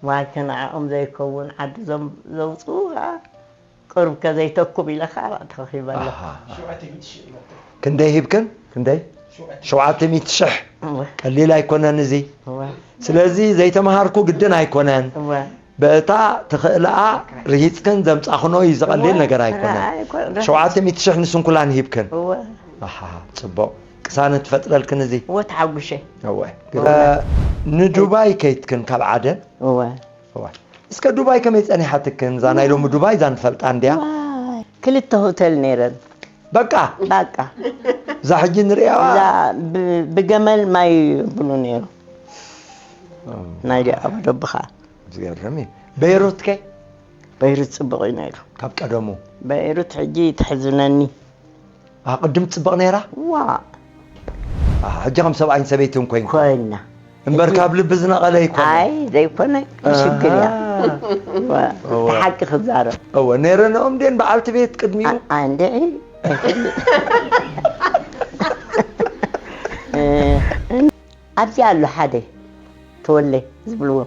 ዋይ፣ ከነዓኦም ዘይከውን ዓዲ ዞም ዘውፅኡ ከዓ ቅሩብ ከዘይተኩም ኢለ ከዓ ተኸኺበ ኣለኹ። ኣሃ። ክንደይ ሂብክን? ክንደይ? ሸውዓተ ሚእቲ ሽሕ። እወ። ቀሊል ኣይኮነን እዚ። እወ። ስለዚ ዘይተምሃርኩ ግድን ኣይኮነን። እወ። በታ ትኽእልኣ ርሂጽክን ዘምጻኽኖ እዩ፣ ዝቐልል እወ። ነገር ኣይኮነን። ኣይኮነን። ሸውዓተ ሚእቲ ሽሕ ንስንኩላን ሂብክን። እወ። ኣሃ፣ ጽቡቕ። ቅሳነት ትፈጥረልክን እዚ። እወ፣ ተሓጉሸ። እወ። እወ። እ፣ ንዱባይ ከይትክን ካብ ዓደን? እወ። እወ። እስከ ዱባይ ከመይ ጸኒሓትክን? እዛ ናይ ሎሚ ዱባይ እዛ ንፈልጣ እንድያ? ዋይ፣ ክልተ ሆተል ነይረን። በቃ? በቃ። እዛ ሕጂ ንሪኣዋ? እዛ ብ-፣ ብገመል ማይ የብሉ ነይሩ። እም። ናይ ዲ-፣ ኣቦ ደብኻ። ዝገርም እዩ። በይሩት ከ? በይሩት ጽቡቕ እዩ ነይሩ። ካብ ቀደሙ? በይሩት ሕጂ ተሕዝነኒ። ኣ፣ ቅድም ትጽብቕ ነይራ? ዋ። ኣ፣ ሕጂ ከም ሰብኣይን ሰበይትን ኮይንኩም? ኮይና። እምበር ሕጂ ካብ ልቢ ዝነቐለ ኣይኮነ? ኣይ፣ ዘይኮነ፣ ሽግር እያ። ኣሃ። ዋ፣ እወ። ሓቂ ክዛረብ። እወ፣ ነይረንኦም ድየን በዓልቲ ቤት ቅድሚኡ? ኣ-፣ ኣንድዒ። እ፣ እን-፣ ኣብዚ ኣሎ ሓደ ተወለ ዝብልዎ፣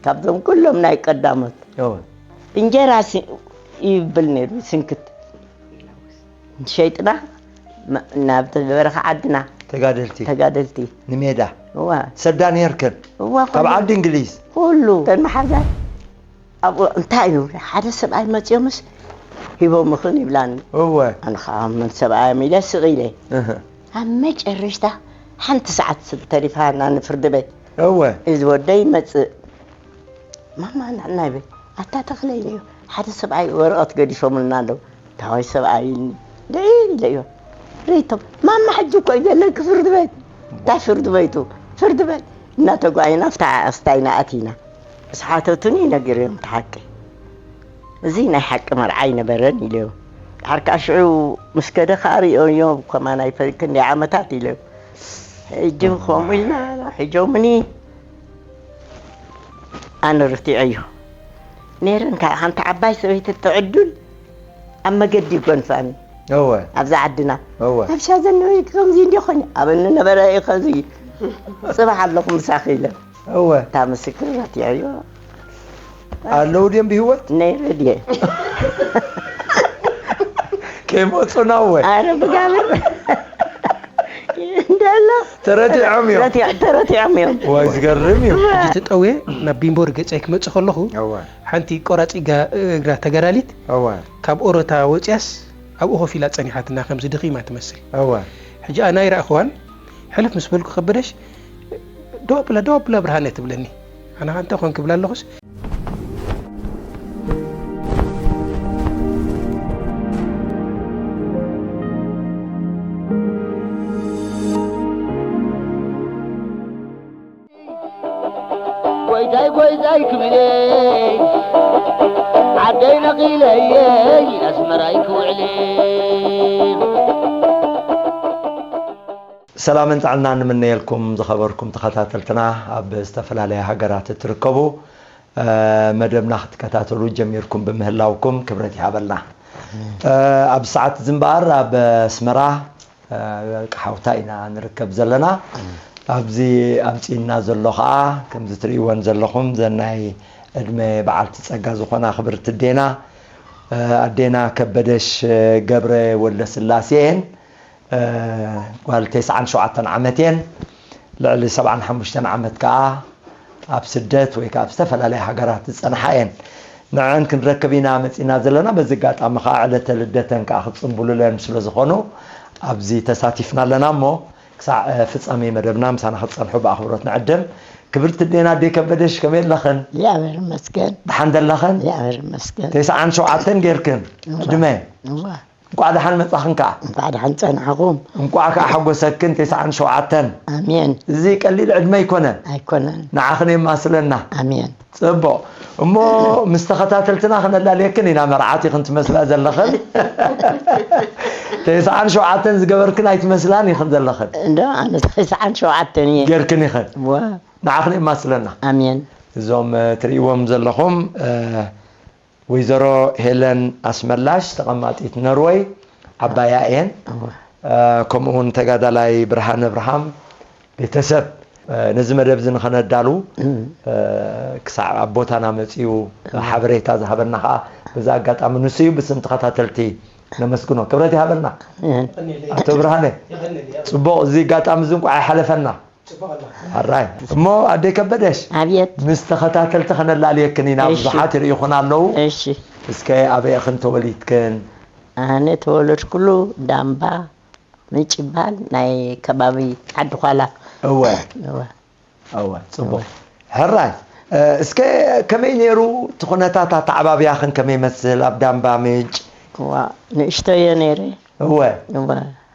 ካብዞም ኩሎም ናይ ቀዳሞት። እወ። እንጀራ ሲ-፣ ይብል ነይሩ፣ ስንክት። ሸይጥና፣ መ-፣ ናብቲ በረኻ ዓድና። ተጋደልቲ። ተጋደልቲ። ንሜዳ። እዋ። ሰዳ ነይርክን? እዋ፣ ካብ ኩሉ። ዓዲ እንግሊዝ? ኩሉ። ተን መሓዛ። ኣብኡ እንታይ እዩ? ሓደ ሰብኣይ መጺኦምስ ሂቦምኽን ይብላኒ። እወ። ኣነ ኸዓ መን ሰብኣይ እዮም ኢለ ስቕ ኢለ። እህ። ኣብ መጨረሽታ ሓንቲ ሰዓት ተሪፋና ንፍርዲ ቤት። እወ። እዚ ወደይ ይመጽእ። ማማ ንዕና ይብል። ኣታ ተኽለ ኢለዮ። ሓደ ሰብኣይ ወረቐት ገዲፎምልና ኣለዉ። ታዋይ ሰብኣይ ኢልኒ። ደይ ኢለዮ። ርእይቶም። ማማ ሕጂ እኮ እዩ ዘለኪ ፍርዲ ቤት። እንታይ ፍርዲ ቤቱ? ፍርዲ ቤት። እናተጓየና ኣብታ ኣስታይና ኣቲና። ምስ ሓተቱኒ ነጊረዮም እቲ ሓቂ። እዚ ናይ ሓቂ መርዓ ኣይነበረን ኢለዮም። ድሓር ከኣ ሽዑ ምስ ከደ ከኣ ርእዮዮ ከማን ኣይፈልክን ክንደይ ዓመታት ኢለዮም። ሕጂ ከምኡ ኢልና ሕጆምኒ ኣነ ርቲዐዮ። ነይረን ከኣ ሓንቲ ዓባይ ሰበይቲ እትዕዱል ኣብ መገዲ ይጎንፋኒ። እወ። ኣብዛ ዓድና። እወ። ኣብ ሻዘን ነበይክ ከምዚ እንዲ ኾነ፣ ኣበኒ ነበረ እየ ከምዚ። ጽባሕ ኣለኹ ምሳኺ ኢለ። እወ። እታ ምስክር ረቲዐዮ። ኣለዉ ድዮም ብህይወት? ነይረ ድየ? ከይመጹና እወ። ኣረ ብጋብር። እንዳሎ። ተረቲዖም እዮም። ረቲዕ-፣ ተረቲዖም እዮም። ዋይ፣ ዝገርም እዩ። ሕጂ ተጠውየ ናብ ቢምቦር ገጸይ ክመጽእ ከለኹ፣ እወ። ሓንቲ ቆራጺ ጋ-፣ እግራ ተጋዳሊት እወ። ካብ ኦሮታ ወጺኣስ ኣብኡ ኮፍ ኢላ ጸኒሓትና፣ ከምዚ ድኺማ ትመስል። እወ። ሕጂ ኣነ ኣይረኣኽዋን፣ ሕልፍ ምስ በልኩ ከበደሽ፣ "ደው ኣብላ፣ ደው ኣብላ ብርሃነ" ትብለኒ። ኣነ ኸኣ እንታይ ኮን ክብላ ኣለኹስ፣ ጎይታይ ጎይታይ ክብለይ ዓደይ ነቒለየይ ኣስመራይ ክውዕል። ሰላምን ጥዕናን ንምነየልኩም ዝኸበርኩም ተኸታተልትና፣ ኣብ ዝተፈላለያ ሃገራት እትርከቡ፣ እ፣ መደብና ክትከታተሉ ጀሚርኩም ብምህላውኩም ክብረት ይሃበልና። እ፣ ኣብ ሰዓት እዚ እምበኣር ኣብ ኣስመራ፣ እ፣ ሓውታ ኢና ንርከብ ዘለና። ኣብዚ ኣምጺእና ዘሎ ኸኣ፣ ከምዚ ትርእይወን ዘለኹም፣ ዘን ናይ ዕድመ በዓልቲ ጸጋ ዝኾና ክብርቲ ኣዴና፣ እ፣ ኣዴና ከበደሽ ገብረ ወልደስላሴ እየን። እ፣ ጓል ተስዓን ሸውዓተን ዓመት እየን። ልዕሊ ሰብዓን ሓሙሽተን ዓመት ከኣ ኣብ ስደት ወይ ከኣ ኣብ ዝተፈላለያ ሃገራት ዝጸንሓ እየን። ንዐን ክንረክብ ኢና መጺእና ዘለና። በዚ ኣጋጣሚ ከኣ ዕለተ ልደተን ከኣ ክጽንብሉለን ስለ ዝኾኑ ኣብዚ ተሳቲፍና ኣለና እሞ ክሳዕ፣ እ፣ ፍጻሜ መደብና ምሳና ክትጸንሑ ብኣኽብሮት ንዕድም። ክብርቲ ኣዴና ኣደይ ከበደሽ ከመይ ኣለኽን? እግዚኣብሔር ይመስገን። ደሓን ዘለኽን? እግዚኣብሔር ይመስገን። ተስዓን ሸውዓተን ጌርክን እዋ። ዕድመ? እዋ። እንቋዕ ደሓን መጻኽን ከኣ። እንቋዕ ደሓን ጸናሕኹም። እንቋዕ ከኣ ሓጎሰክን ተስዓን ሸውዓተን። ኣሜን። እዚ ቀሊል ዕድመ ኣይኮነን። ኣይኮነን። ንዓኽን የማስለና። ኣሜን። ጽቡቕ። እሞ ምስ ተኸታተልትና ክነላልየክን ኢና፣ መርዓት ኢኽን ትመስላ ዘለኽን። ተስዓን ሸውዓተን ዝገበርክን ኣይትመስላን ኢኽን ዘለኽን። እንዶ ኣነ ተስዓን ሸውዓተን እየ። ጌርክን ኢኽን። እዋ። ንዓኽን የማስለና። ኣሜን። እዞም፣ እ፣ ትርእይዎም ዘለኹም፣ እ፣ ወይዘሮ ሄለን ኣስመላሽ ተቐማጢት ኖርወይ ዓባያ እየን። እወ። እ፣ ከምኡ እውን ተጋዳላይ ብርሃነ ኣብርሃም ቤተሰብ። ነዚ መደብ እዚ ንኸነዳሉ ክሳዕ ኣብ ቦታና መፂኡ ሓበሬታ ዝሃበና ከዓ በዚ ኣጋጣሚ ንሱ እዩ። ብስም ተኸታተልቲ ነመስግኖ። ክብረት ይሃበልና። ኣቶ ብርሃነ፣ ፅቡቕ፣ እዚ ኣጋጣሚ እዚ እንኳዕ ኣይሓለፈና። ሕራይ እሞ ኣደይ ከበደሽ፣ ኣብየት። ምስ ተኸታተልቲ ከነላልየክን ኢና። እሺ። ብዙሓት ይርእኹን ኣለዉ። እሺ። እስከ ኣበይ ኢኽን ተወሊድክን? ኣነ ተወለድኩሉ ዳምባ ምጭባል ናይ ከባቢ ዓዲ ኳላ። እወ። እወ። እወ፣ ጽቡቕ። ሕራይ፣ እ፣ እስከ ከመይ ነይሩ እቲ ኩነታት ኣተዓባብያኽን ከመይ ይመስል ኣብ ዳምባ ምንጭ? እዋ፣ ንእሽቶ እየ ነይረ። እወ። እወ።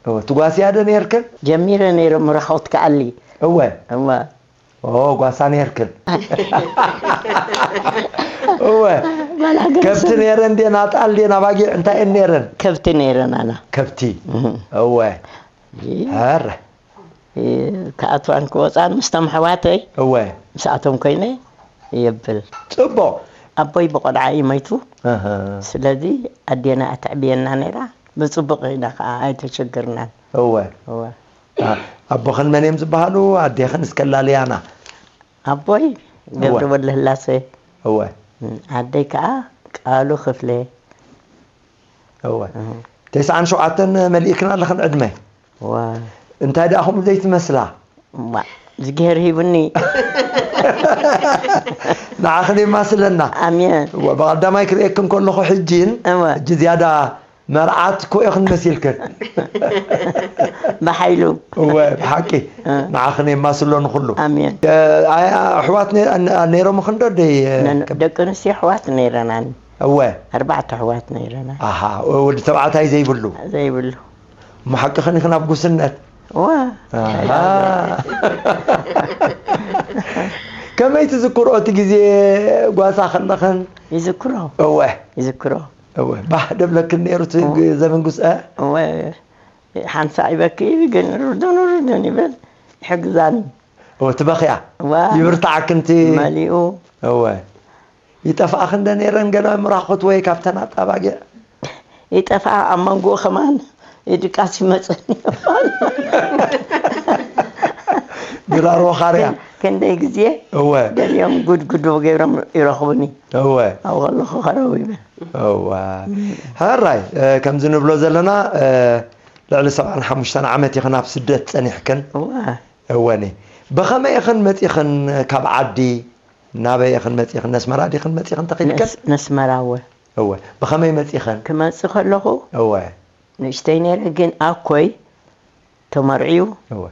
እወ፣ ትጓስያ ዶ ነይርክን? ጀሚረ ነይረ ምራኾት ከኣሊ። እወ። እወ። ኦ፣ ጓሳ ነይርክን። እወ። ጓል ሃገር ከብቲ ሰብ። ነይረን ድየን? ኣጣል ድየን? ኣባጊዕ እንታይ እየን ነይረን? ከብቲ ነይረን ኣና። ከብቲ። እህ። እወ። ይህ። ኧረ። እ፣ ክኣትዋን ክወፃን ምስቶም ኣሕዋተይ እወ። ምስኣቶም ኮይነ የብል። ጽቡቕ። ኣቦይ ብቆልዓ እዩ መይቱ። ኣሃ። ስለዚ ኣዴና ኣተዕብየና ነይራ። ብጽቡቕ ኢና ከዓ ኣይተሸገርናን። እወ። እወ። ኣ-፣ ኣቦኽን መን እዮም ዝበሃሉ? ኣዴኽን እስከ ላልያና። ኣቦይ እወ። ገብረ ወልደስላሴ። እወ። ኣደይ ከዓ ቃሉ ክፍለ። እወ። እህ። ተስዓን ሸውዓተን መሊእክን ኣለኽን ዕድመ። ዋ። እንታይ ደኣ ከምኡ ዘይትመስላ? ዋ፣ እግዚኣብሔር ሂቡኒ። ንዓኽን የማስለና። ኣሜን። እወ፣ ብቐዳማይ ክርእየክን ከለኹ ሕጂን፣ እወ። ሕጂ ዝያዳ መርዓት እኮ ኢኽን መሲልክን። ብሓይሉ። እወ፣ ብሓቂ። እ። ንዓኽን የማስሎ ንኹሉ። ኣሜን። እ፣ ኣይ፣ ኣሕዋት ነ-፣ ነ-፣ ነይሮምኽን ዶ ደይ-፣ ነ-፣ ደቂ ኣንስትዮ ኣሕዋት ነይረናኒ። እወ። ኣርባዕተ ኣሕዋት ነይረና። ኣሃ፣ ወዲ ተባዕታይ ዘይብሉ? ዘይብሉ። እሞ ሓቅኽን ኢኽን ኣብ ጉስነት? እወ። ኣሃ። ከመይ ትዝክርኦ እቲ ግዜ ጓሳ ከለኽን? ይዝክሮ። እወ። ይዝክሮ። እወ። ባህ ደብለክን ነይሩ እቲ እወ። ዘመን ጉስ-፣ እ? እወ። ሓንሳእ ይበኪ፣ ግን ርዱን ርዱን ይብል፣ ይሕግዛኒ። እወ፣ ትበኽያ? እወ። ይብርትዓክን እቲ መሊኡ። እወ። ይጠፍኣኽን ዶ ነይረን ገለ ምራኹት ወይ ካብተን ኣጣባጊዕ? ይጠፍኣ፣ ኣብ መንጎኡ ከማን ድቃስ ይመጸኒ። ድራር ወኻርያ። ክንደይ ግዜ እወ። ገሊኦም ጉድጉዶ ገይሮም ይረኽቡኒ። እወ። ኣብኡ ከለኹ ከረው ይብል። እወ። ሕራይ፣ እ፣ ከምዚ ንብሎ ዘለና፣ እ፣ ልዕሊ ሰብዓን ሓሙሽተን ዓመት ኢኽን ኣብ ስደት ጸኒሕክን። እወ። እወኒ። ብኸመይ ኢኽን መጺኽን ካብ ዓዲ? ናበይ ኢኽን መጺኽን? ነስመራ ዲኽን መጺኽን ተኺድክን? ነስ-፣ ነስመራ እወ። እወ። ብኸመይ መጺኽን? ክመጽእ ከለኹ እወ። ንእሽተይ ነይረ፣ ግን ኣኮይ ተመርዕዩ፣ እወ።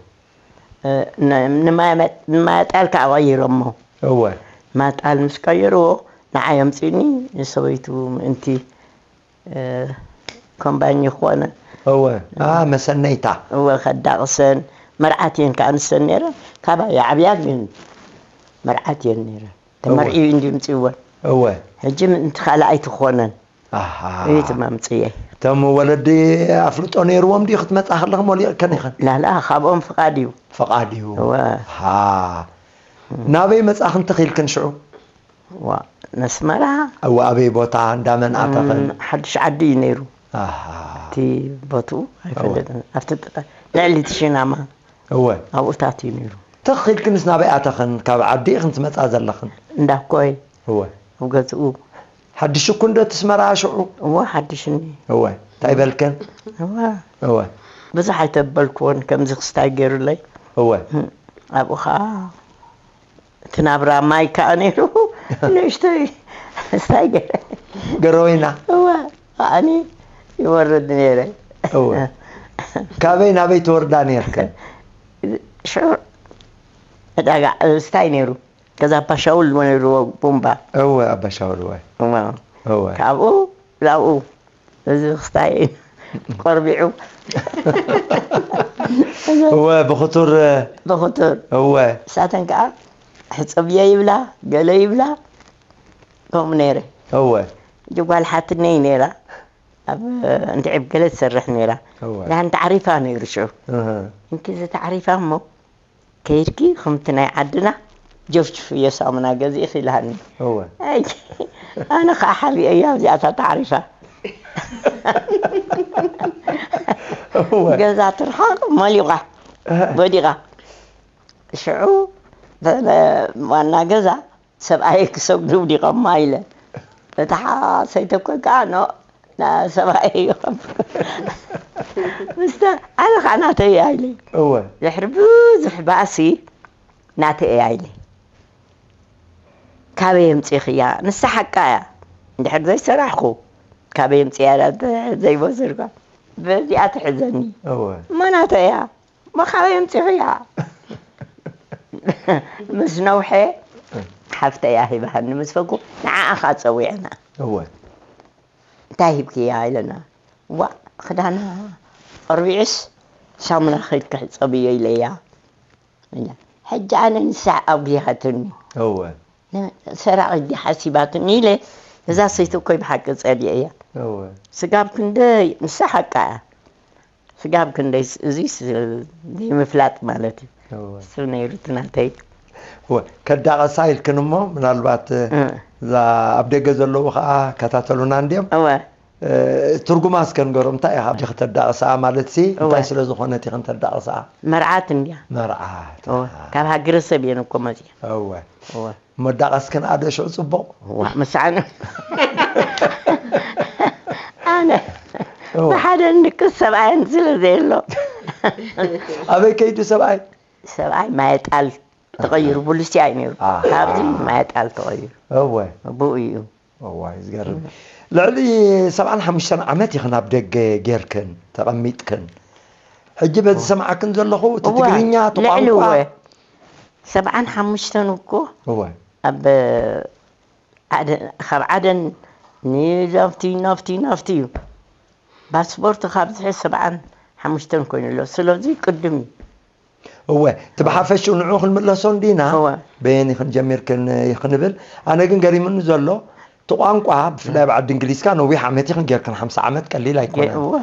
እ፣ ን-፣ ንማይ መ-፣ ንማይ ኣጣል ከዓ ቀይሮሞ። እወ። ማይ ኣጣል ምስ ቀየርዎ፣ ንዓይ ኣምጺኡኒ፣ ንሰበይቱ ምእንቲ እ፣ ኮምባኝ ይኾነ። እወ። ኣ፣ መሰነይታ። እወ፣ ከዳቕሰን መርዓት እየን ከኣ ንሰን ነይረን። ካባይ ዓብያ ግን መርዓት እየን ነይረን። እወ። ተመርዕዩ እንዲ ምጽእወን። እወ። ሕጂ ምእንቲ ካልኣይ ትኾነን። ኣሃ። እዩ ትማምጽየ። እቶም ወለዲ ኣፍልጦ ነይርዎም ድዩ ክትመጻ ከለኺ ሞሊቕከን ኢኸን? ላላ፣ ካብኦም ፍቓድ እዩ። ፍቓድ እዩ። እወ። ሃ። ናበይ መጻኽን ተኺልክን ሽዑ? ዋ፣ ነስመራ። እወ፣ ኣበይ ቦታ? እንዳመን ኣተኽን? እም፣ ሓድሽ ዓዲ እዩ ነይሩ። ኣሃ። እቲ ቦትኡ ኣይፈልጥን። እወ። ኣብቲ ጥቃ-፣ ልዕሊ እቲ ሽናማ። እወ። ኣብኡታት እዩ ነይሩ። ተኺልክንስ ናበይ ኣተኽን? ካብ ዓዲ ኢኽን ትመጻ ዘለኽን? እንዳኮይ። እወ። ኣብ ገዝኡ። ሓድሽ እኮ እንዶ እቲ ኣስመራ ሽዑ? እወ፣ ሓድሽ እኒ። እወ። እንታይ በልክን? እወ። እወ። ብዙሕ ኣይተበልክዎን፣ ከምዚ ክስታይ ገይሩለይ። እወ። እም፣ ኣብኡ ኸዓ እቲ ናብራ ማይ ከኣ ነይሩ፣ ንእሽተይ ስታይ ገረ። ገረወይና። እወ፣ ከኣኒ ይወርድ ነይረ። እወ። ካበይ ናበይ ትወርዳ ነይርከ? ሽዑ ዕዳጋ ስታይ ነይሩ። ገዛ ኣባ ሻውል ነይርዎ ቡምባ። እወ፣ ኣባ ሻውል፣ እወ። እወ። እወ። ካብኡ ላብኡ እዚ ክስታይ ቆርቢዑ። እወ፣ ብኽቱር። ብኽቱር። እወ። እሳተን ከኣ ሕጸብዮ ይብላ፣ ገለ ይብላ፣ ከምኡ ነይረ። እወ። እጂ ጓል ሓትነይ ነይራ፣ ኣብ እንድዒብ ገለ ትሰርሕ ነይራ። እወ። ደሓን ተዓሪፋ ነይሩ ሽዑ። እህ። እንኪ እዚ ተዓሪፋ እሞ፣ ከይድኪ ከምቲ ናይ ዓድና ጀፍጅፍዮ ሳሙና ገዚእኺ ኢላሃኒ። እወ። ኣይ፣ ኣነ ኸዓ ሓቢኤያ ኣብዚኣታ ተዓሪፋ። እወ። ገዛ ትርሓቕ መሊቓ፣ እህ። ወዲቓ። ሽዑ ዋና ገዛ ሰብኣየ ክሰግዱ ውዲቖማ ኢለ። እታ ሓሰይተ እኮ ከኣ ኖ ሰብኣየ እዮም። ምስተ ኣነ ከዓ ናተይ እያ ኢለ። እወ። ድሕሪ ብዙሕ ባእሲ ናተይ እያ ኢለ። ካበይ የምፂኽያ? ንሳ ሓቃ እያ። እንድሕር ዘይሰራሕኹ ካበይ የምፅያ? ዘይበዝርካ በዚኣ ትሕዘኒ። እወ። እሞ ናተይ እያ። እሞ ካበይ የምፂኽያ? ምስ ነውሐ ሓፍተይ እያ ሂባሃኒ ምስ በልኩ ንዓኣ ኸዓ ፀዊዐና። እወ። እንታይ ሂብክያ ኢለና። ዋ ክዳና ቐርቢዕስ ሳሙና ኸይድ ክሕፀብዮ ኢለያ። ኢላ። ሕጂ ኣነ ንሳ ኣብጊኸትኒ። እወ። ነ-፣ ሰራቒት ድያ ሓሲባትኒ ኢለ እዛ ሰይቲ እኮ ብሓቂ ፀሊአ እያ። እወ። ስጋብ ክንደይ ንሳ ሓቃ እያ። ስጋብ ክንደይ ስ-፣ እዚስ ዘይምፍላጥ ማለት እዩ። እወ። እሱ ነይሩ እቲ ናተይ። እወ፣ ከዳቐሳ ኢልክን እሞ ምናልባት እ። እዛ ኣብ ደገ ዘለዉ ከዓ ከታተሉና እንድዮም። እወ። እ፣ ትርጉማ እስከ ንገሮም፣ እንታይ ኢኻ ሕጂ ከተዳቕሳ ማለት ሲ፣ እንታይ እወ። ስለ ዝኾነት ኢኽን ተዳቕሳ? መርዓት እንድያ። መርዓት። እወ፣ ካብ ሃገረሰብ እየን እኮ መፅየን። እወ። እወ። መዳቐስክን ኣደ ሽዑ ፅቡቕ? እዋ፣ ምሳዕን። ኣነ እወ። ብሓደ ንቅስ ሰብኣየን ስለ ዘየሎ። ኣበይ ከይዱ ሰብኣይ? ሰብኣይ ማየጣል ተቐይሩ፣ ቡሉስያ እዩ ነይሩ። ኣሃ። ካብዚ ማየጣል ተቐይሩ። እወ። ብኡ እዩ። እዋይ፣ ዝገርም። ልዕሊ ሰብዓን ሓሙሽተን ዓመት ኢኽን ኣብ ደገ ጌርክን፣ ተቐሚጥክን። ሕጂ በዚ እወ። ሰምዓክን ዘለኹ፣ እቲ እወ፣ ትግርኛ፣ እቲ ልዕሊ ቋንቋ። እወ። ሰብዓን ሓሙሽተን እኮ እወ። ኣብ ዓደ-፣ ካብ ዓደን ንናብቲ፣ ናብቲ፣ ናብቲ እዩ። ፓስፖርት ካብ ዝሕዝ ሰብዓን ሓሙሽተን ኮይኑ ኣሎ። ስለዚ ቅድም እዩ። እወ፣ እቲ ብሓፈሽኡ ንዑ ክንምለሶ እንዲና፣ እወ። በየን ኢኽን ጀሚርክን ኢኽን ንብል። ኣነ ግን ገሪሙኒ ዘሎ፣ እቲ ቋንቋ፣ ብፍላይ ኣብ ዓዲ እንግሊዝካ ነዊሕ ዓመት ኢኽን ጌርክን፣ ሓምሳ ዓመት ቀሊል ኣይኮነን። እወ።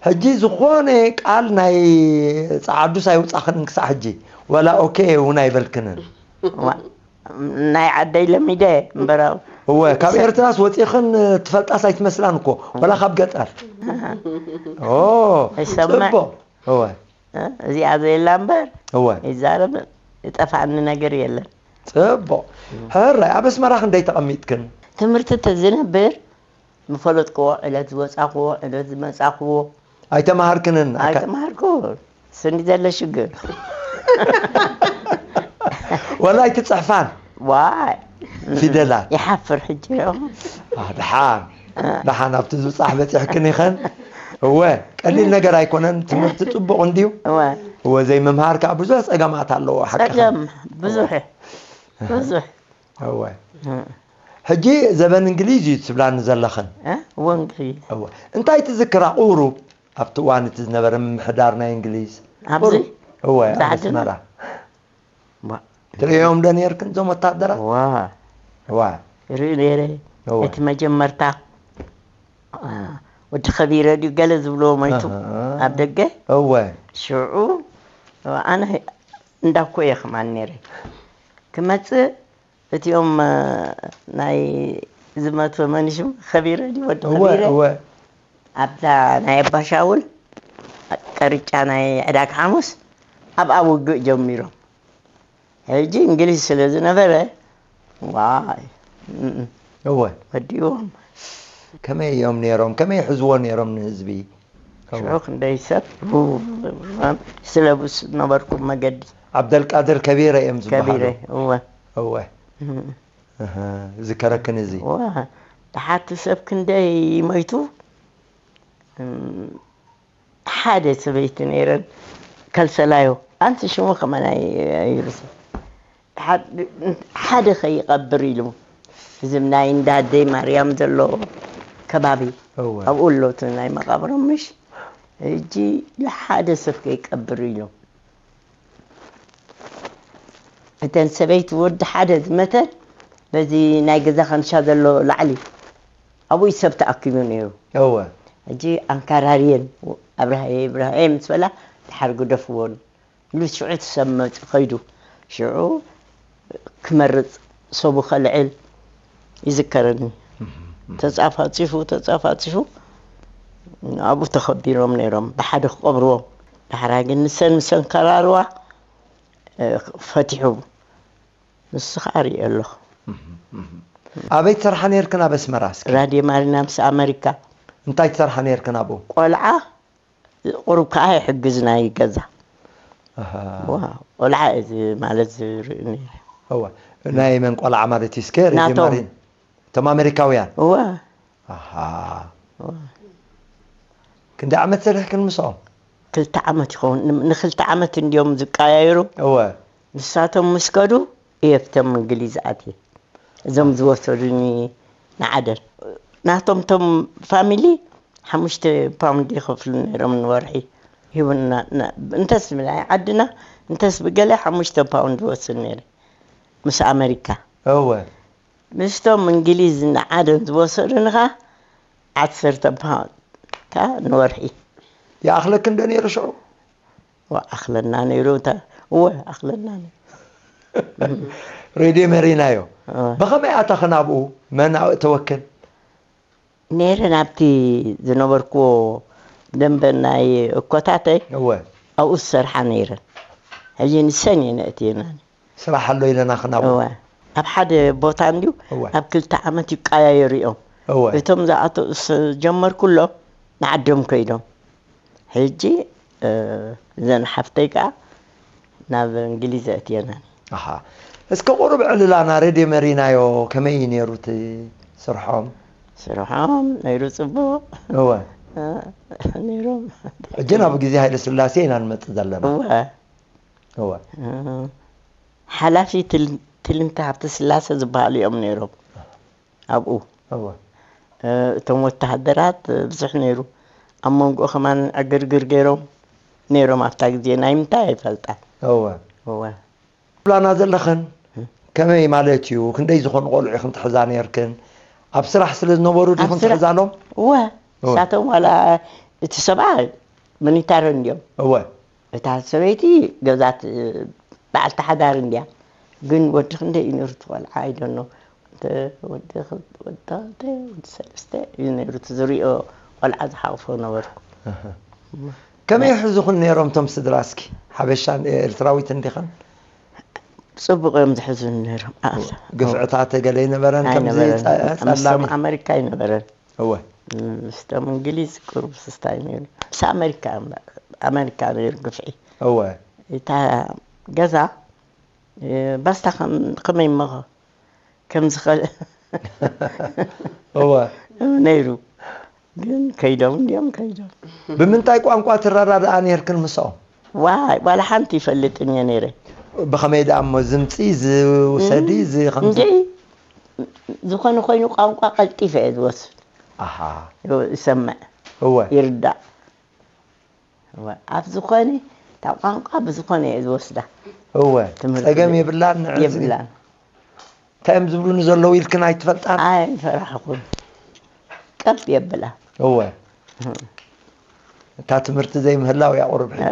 ሕጂ ዝኾነ ቃል ናይ ጸዓዱስ ኣይውጻኽንን ክሳዕ ሕጂ፣ ወላ ኦኬ እውን ኣይበልክንን። እዋ፣ ናይ ዓደይ ለሚደ እምበር። እወ፣ ካብ ሰብ ኤርትራስ ወጺኽን ትፈልጣስ ኣይትመስላን እኮ፣ ወላ ካብ ገጠር። ኦ፣ ኣይሰምዕ። ጽቡቕ። እወ። እ፣ እዚኣ ዘየላ እምበር እወ። ይዛረብ፣ ይጠፍኣኒ ነገር የለን። ጽቡቕ። ሕራይ፣ ኣብ ኣስመራ ክንደይ ተቐሚጥክን? ትምህርቲ ተዝነብር፣ ምፈለጥክዎ ዕለት ዝወጻኽዎ፣ ዕለት ዝመጻኽዎ። ኣይተማሃርክንን? ኣካ- ኣይተማሃርኩ። ስኒ ዘለ ሽግር። ወላ ኣይትጽሕፋን? ዋይ። ፊደላት? ይሓፍር ሕጂ ዶ። አ፣ ደሓን። እ። ደሓን ኣብቲ ዝብጻሕ በጺሕክን ኢኸን። እወ፣ ቀሊል ነገር ኣይኮነን። ትምህርቲ ጽቡቕ እንድዩ። እወ። እወ፣ ዘይምምሃር ከኣ ብዙሕ ጸገማት ኣለዎ፣ ሓቅኻ። ጸገም፣ ብዙሕ፣ እወ። ብዙሕ። እወ። እ። ሕጂ ዘበን እንግሊዝ እዩ ትብላኒ ዘለኽን። እ? እወ፣ እንግሊዝ። እወ። እንታይ ትዝክራ ቁሩብ ኣብቲ እዋን እቲ ዝነበረ ምምሕዳር ናይ እንግሊዝ? ኣብዚ? ቁሩብ። እወ፣ ኣብዚ ኣብ ዓድና? ኣስመራ። ዋ። ትርእዮም ዶ ነርክን እዞም ወታደራት? ዋ። ዋ። ይርኢ ነይረ። እወ። እቲ መጀመርታ፣ አ፣ ወዲ ከቢረ ድዩ ገለ ዝብልዎ ሞይቱ ኣሃ። ኣብ ደገ? እወ። ሽዑ፣ ኣነ እንዳኮ እየ ከማን ነይረ። ክመጽእ እቲኦም፣ እ፣ ናይ ዝመቱ መን ሽሙ? ከቢረ ድዩ ወዲ እወ፣ ከቢረ? እወ። ኣብዛ ናይ ኣባሻውል ቀርጫ ናይ ዕዳግ ሓሙስ ኣብኣ ውግእ ጀሚሮም። ሕጂ እንግሊዝ ስለ ዝነበረ፣ ዋይ፣ እም፣ እወ። ወዲዎም። ከመይ እዮም ነይሮም? ከመይ ይሕዝዎ ነይሮም ንህዝቢ? እወ። ሽዑ ክንደይ ሰብ ሩ-፣ ስለብስ ነበርኩም መገዲ። ዓብደልቃድር ከቢረ እዮም ዝበሃሉ። ከቢረ፣ እወ። እወ። እም። እህ፣ ዝከረክን እዚ። እወ። ደሓርቲ ሰብ ክንደይ ሞይቱ? እም፣ ሓደ ሰበይቲ ነይረን ከልሰላዮ፣ ኣንቲ ሽሙ ከማን ኣይ-፣ ኣይርሱ። ሓ-፣ ሓደ ከይቐብር ኢሉ፣ እዚም ናይ እንዳ ኣደይ ማርያም ዘሎ ከባቢ፣ እወ። ኣብኡ ኣሎ እቲ ናይ መቓብሮም ምሽ። ሕጂ ሓደ ሰብ ከይቀብር ኢሉ። እተን ሰበይቲ ወዲ ሓደ ዝመተን በዚ ናይ ገዛ ካንሻ ዘሎ ላዕሊ ኣብኡ ሰብ ተኣኪቡ ነይሩ። እወ። ሕጂ ኣንካራርየን ኣብርሃየ ብርሃየ ምስ በላ ድሓር ግደፍዎን ኢሉ ሽዑ እቲ ሰብ መፂኡ ከይዱ። ሽዑ ክመርፅ ሰቡ ከልዕል ይዝከረኒ። እህ፣ እህ። ተፃፋፂፉ፣ ተፃፋፂፉ ኣብኡ ተኸቢሮም ነይሮም ብሓደ ክቐብርዎም። ዳሕራይ ግን ንሰን ምስ ኣንከራርዋ፣ እ፣ ፈቲሑ። ንሱ ከዓ ሪኦ ኣለኹ። ኣበይ ትሰርሓ ነርክን ኣብ ኣስመራ? እስኪ ራድዮ ማሪና ምስ ኣመሪካ እንታይ ትሰርሓ ነርክን ኣብኡ? ቆልዓ ቁሩብ ከዓ ይሕግዝና እዩ ገዛ። ኣሃ። ዋ ቆልዓ እዚ ማለት ዝርኢ ነይረ። እወ ናይ መን ቆልዓ ማለት እዩ? እስከ ሬድዮ ናቶም። ማሪን እቶም ኣመሪካውያን። እወ ኣሃ። ክንደይ ዓመት ሰሪሕክን ምስኦም? ክልተ ዓመት ይኸውን። ን- ንክልተ ዓመት እንዲዮም ዝቀያየሩ። እወ ንሳቶም ምስ ከዱ እየ ብቶም እንግሊዝ ኣትየ። እዞም ዝወሰዱኒ ንዓደን ናቶም ቶም ፋሚሊ ሓሙሽተ ፓውንድ ይኸፍሉ ነይሮም ንወርሒ ሂቡና። ና- እንተስ ናይ ዓድና እንተስ ብገለ ሓሙሽተ ፓውንድ ወስድ ነይረ ምስ ኣመሪካ። እወ ምስቶም እንግሊዝ ንዓደን ዝወሰዱኒ ኸ ዓሰርተ ፓውንድ ካ ንወርሒ። ይኣኽለክን ዶ ነይሩ ሽዑ? ወኣኽለና ነይሩ እተ እወ ኣኽለና ነይሩ። ሬድዮ መሪናዮ። እወ። ብኸመይ ኣታኽን ኣብኡ? መን ኣእተወክን? ነይረ ናብቲ ዝነበርኩዎ ደንበ ናይ እኮታተይ እወ ኣብኡ ዝሰርሓ ነይረን። ሕጂ ንሰን እየን ኣእትየናኒ። ስራሕ ኣሎ ኢለና ክናብኡ። እወ ኣብ ሓደ ቦታ እንድዩ እወ ኣብ ክልተ ዓመት ይቀያየሩ እዮም። እወ እቶም ዝኣተው ዝጀመርኩሎም ንዓዶም ከይዶም። ሕጂ እዘን ሓፍተይ ከዓ ናብ እንግሊዝ ኣእትየናን። ኣሃ። እስከ ቁሩብ ዕልላና ሬድዮ መሪናዮ ከመይ እዩ ነይሩ እቲ ስርሖም? ስርሖም ነይሩ ፅቡቕ እወ ነይሮም። ሕጂ ናብ ግዜ ሃይለ ስላሴ ኢና ንመፅእ ዘለና። እወ እወ ሓላፊ ትል- ትልምቲ ሃብተ ስላሴ ዝበሃሉ እዮም ነይሮም ኣብኡ። እወ እቶም ወተሃደራት ብዙሕ ነይሩ ኣብ መንጎ ከማን ዕግርግር ገይሮም ነይሮም ኣብታ ግዜ ናይ ምንታይ ኣይፈልጣን። እወ እወ ብላና ዘለኽን ከመይ ማለት እዩ? ክንደይ ዝኾኑ ቆልዑ ኢኽን ትሕዛ ነርክን? ኣብ ስራሕ ስለ ዝነበሩ ዲኹን ስራሕ- ትሕዛሎም? እወ እወ። ንሳቶም ዋላ እቲ ሰብኣይ ሚኒታሪ እንዲዮም። እወ እታ ሰበይቲ ገዛት በዓልቲ ሓዳር እንዲያ። ግን ወዲ ክንደይ እዩ ነሩ ትቆልዓ ኣይደኖ ወዲ ክልተ ወዲ ክልተ ወዲ ሰለስተ እዩ ነሩ እቲ ዝሪኦ ቆልዓ ዝሓቕፎ ነበርኩ። ከመይ ይሕዙኽን ነይሮም እቶም ስድራ? እስኪ ሓበሻ ኤርትራዊት እንዲኽን? ፅቡቅ እዮም ዝሕዙን ነሮም። ኣላ ግፍዕታት ገለ ይነበረን ከምዚ ኣይነበረን። ጸ- ምስቶም ጸላሚ? ኣመሪካ ኣይነበረን። እወ ምስቶም እንግሊዝ ቅሩብ ስስታይ ነይሩ። ምስ ኣመሪካ ኣመሪካ ነይሩ ግፍዒ። እወ እታ ገዛ ባስታ ከም- ከመይ እሞ ከም ዝኸ እወ ነይሩ። ግን ከይዶም እንዲኦም ከይዶም። ብምንታይ ቋንቋ ትረዳድኣ ነርክን ምስኦም? ዋይ ዋላ ሓንቲ ይፈልጥን እየ ነይረ። ብኸመይ ደኣ እሞ ዝምፂ ዝውሰዲ ዚ ከምዚ እንድዒ ዝኾነ ኮይኑ ቋንቋ ቀልጢፈ እየ ዝወስድ። ኣሃ ይሰምዕ እወ ይርዳእ። እወ፣ ኣብ ዝኾነ እታ ቋንቋ ብዝኾነ እየ ዝወስዳ። እወ ትምህርቲ ፀገም ቤት የብላን ንዕዚ የብላን። እንታይ እዮም ዝብሉኒ ዘለዉ ኢልክን ኣይትፈልጣን? ኣይፈራሕኹን። ቀጥ የብላ። እወ እታ ትምህርቲ ዘይምህላው እያ ቁሩብ ሕጂ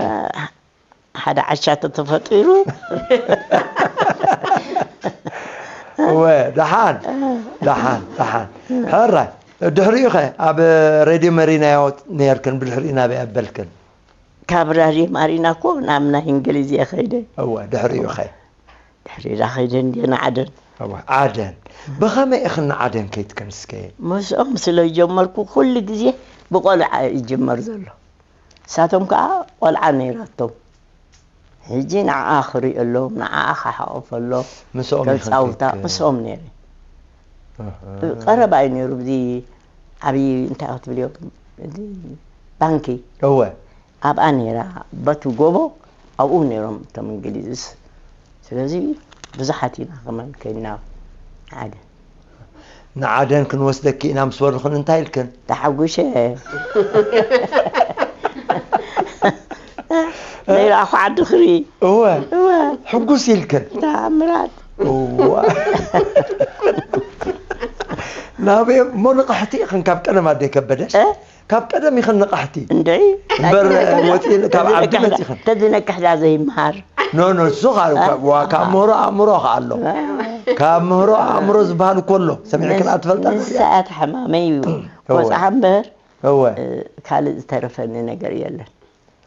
ሓደ ዓሻ ተተፈጢሩ እወ ደሓን ደሓን ደሓን ሕራይ ድሕሪኡ ኸ ኣብ ሬድዮ መሪናዮ ነርክን ብድሕሪኡ ናበይ ኣበልክን ካብ ራድዮ ማሪና እኮ ናብ ናይ እንግሊዝ እየ ኸይደ እወ ድሕሪኡ ኸ ድሕሪዳ ኸይደ እንድየ ንዓደን እወ ዓደን ብኸመይ ኢኽን ንዓደን ከይትክን እስከ ምስኦም ስለ ዝጀመርኩ ኩሉ ግዜ ብቆልዓ ይጅመር ዘሎ ንሳቶም ከዓ ቆልዓ ነይራቶም ሕጂ ንዓኣ ክሪኦ ኣሎ ንዓኣ ክሓቆፈ ኣሎ ምስኦም ኢኽን ከፃውታ ከይትክን ምስኦም ነይረ እህ። ቀረባ እዩ ነይሩ ብዚ ዓብዪ እንታይ ክትብልዮ እዚ ባንኪ እወ ኣብኣ ነይራ በቲ ጎቦ ኣብኡ ነይሮም እቶም እንግሊዝስ ስለዚ ብዙሓት ኢና ከማን ከይድና ሓደ ንዓደን ክንወስደኪ ኢና ምስ በሉኽን እንታይ ኢልክን ተሓጒሸ ነይራኹ ዓዲ ክርኢ እወ እወ ሕጉስ ኢልክን ተኣምራት እዋ ናበይ እሞ ንቕሕቲ ኢኽን ካብ ቀደም ኣደይ ከበደሽ እ? ካብ ቀደም ኢኽን ንቕሕቲ እንድዒ እምበር ወፂ ካብ ዓዲ መፂኽን ተዝነቅሕዳ ዘይምሃር ኖ ኖ እሱ ካብ ምህሮ ኣእምሮ ከ ኣሎ ካብ ምህሮ ኣእምሮ ዝበሃል እኮ ኣሎ ሰሚዕክን ኣትፈልጣ ንስኣት ሓማመይ እዩ እወ። ቆፅዓ እምበር እወ ካልእ ዝተረፈኒ ነገር የለን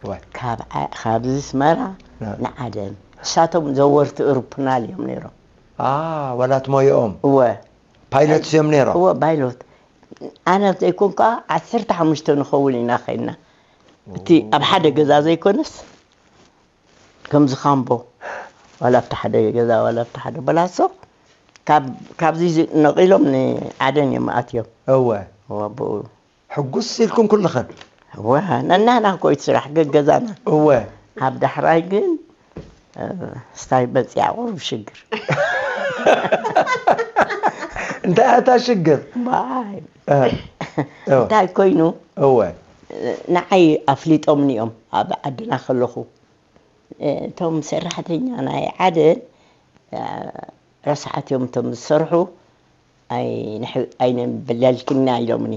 እወ ካብ ዓ- ካብ ዝስመራ ንዓደን ንሳቶም ዘወርቲ እሩፕናል እዮም ነይሮም ኣ፣ ዋላ ትሞየኦም እወ። ፓይለት እዮም ነይሮም። እወ፣ ፓይሎት። ኣነ ዘይኮን ከኣ ዓሰርተ ሓሙሽተ ንኸውን ኢና ኸይድና። እቲ ኣብ ሓደ ገዛ ዘይኮነስ፣ ከምዚ ካምቦ፣ ዋላ ኣብቲ ሓደ ገዛ፣ ዋላ ኣብቲ ሓደ በላሶ፣ ካብ-፣ ካብዚ ዝ-፣ ነቒሎም ንዓደን እዮም ኣትዮም። እወ። እወ፣ ብኡ። ሕጉስ ኢልኩም ኩልኽን? እወ፣ ነናና እኮ እዩ እቲ ስራሕ፣ ገገዛና። እወ። ኣብ ዳሕራይ ግን፣ እ፣ ስታይ መጽያ ቁሩብ ሽግር። እንታይ እታ ሽግር? ዋይ። እ፣ እወ። እንታይ ኮይኑ? እወ። ንዓይ ኣፍሊጦምኒ እዮም ኣብ ዓድና ከለኹ። እ፣ እቶም ሰራሕተኛ ናይ ዓደን፣ እ፣ ረስሓት እዮም እቶም ዝሰርሑ፣ ኣይንሕ-፣ ኣይንብለልክና ኢሎምኒ።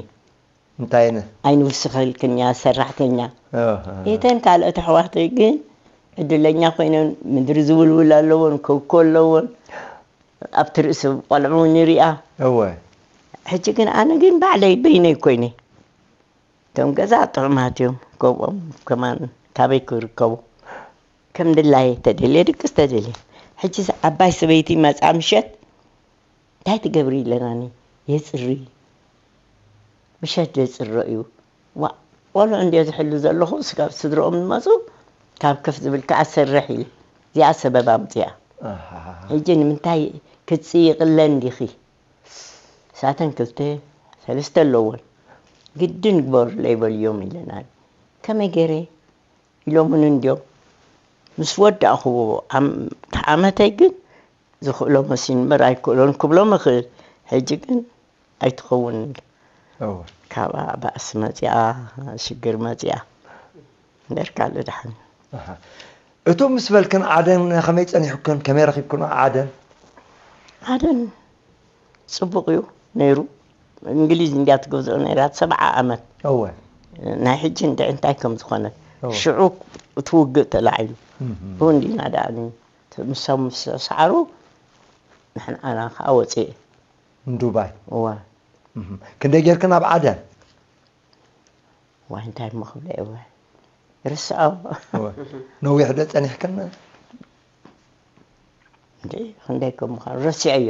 እንታይ ነ? ኣይንውስኸልክን እያ ሰራሕተኛ። ኣሃ። እተን ካልኦት ኣሕዋተይ ግን ዕድለኛ ኮይነን ምድሪ ዝውልውል ኣለዎን፣ ኮኮ ኣለዎን፣ ኣብቲ ርእሲ ቆልዑ ንሪኣ። እወ። ሕጂ ግን ኣነ ግን ባዕለይ በይነይ ኮይነ። እቶም ገዛ ጥዑማት እዮም፣ ከምኦም ከማን ካበይ ክርከቡ? ከም ድላየ ተደልየ ድቅስ ተደልየ። ሕጂስ ዓባይ ሰበይቲ መጻ ምሸት፣ እንታይ ትገብሪ ኢለናኒ? የጽሪ። ምሸት ዘጽሮ እዩ። ዋእ፣ ቆልዑ እንድየ ዝሕሉ ዘለኹ፣ ስጋብ ስድርኦም ዝመጹ፣ ካብ ከፍ ዝብል ከኣ ሰርሕ ኢለ። እዚኣ ሰበብ ኣምጺኣ። ኣሃ። ሕጂ ንምንታይ ክትጽይቕለን ዲኺ? ሳተን ክልተ፣ ሰለስተ ኣለዎን። ግድን ግበሩለይ በልዮም ኢለናኒ። ከመይ ገይረ? ኢሎምኒ እንድዮም። ምስ ወዳእኹዎ ዓም-፣ ዓመተይ ግን ዝኽእሎ መሲኒ እምበር ኣይክእሎን ክብሎም እኽእል። ሕጂ ግን ኣይትኸውን። እወ። ካብኣ ባእሲ መጺኣ፣ ሽግር መጺኣ። እምበር ካልእ ደሓን እዩ። ኣሃ። እቱ ምስ በልክን ዓደን ከመይ ጸኒሑክን? ከመይ ረኺብክን ዓደን? ዓደን ጽቡቕ እዩ ነይሩ። እንግሊዝ እንድያ ትገዝኦ ነይራ፣ ሰብዓ ዓመት። እወ። ናይ ሕጂ እንድዒ እንታይ ከም ዝኾነ። እወ። ሽዑ እቲ ውግእ ተላዒሉ። እህ። ብኡ እንዲና ደኣ ን-፣ ት-፣ ምሶም ምስ ሰዓሩ፣ ንሕና ኣና ከኣ ወጺኤ። ንዱባይ? እወ። እህ። ክንደይ ጌርክን ኣብ ዓደን? ዋይ፣ እንታይ እሞ ክብለ እየ፣ ዋይ። ርስዖ። እወ። ነዊሕ ዶ ጸኒሕክን? እንዴ፣ ክንደይ ከም ምዃኑ ረሲዐዮ።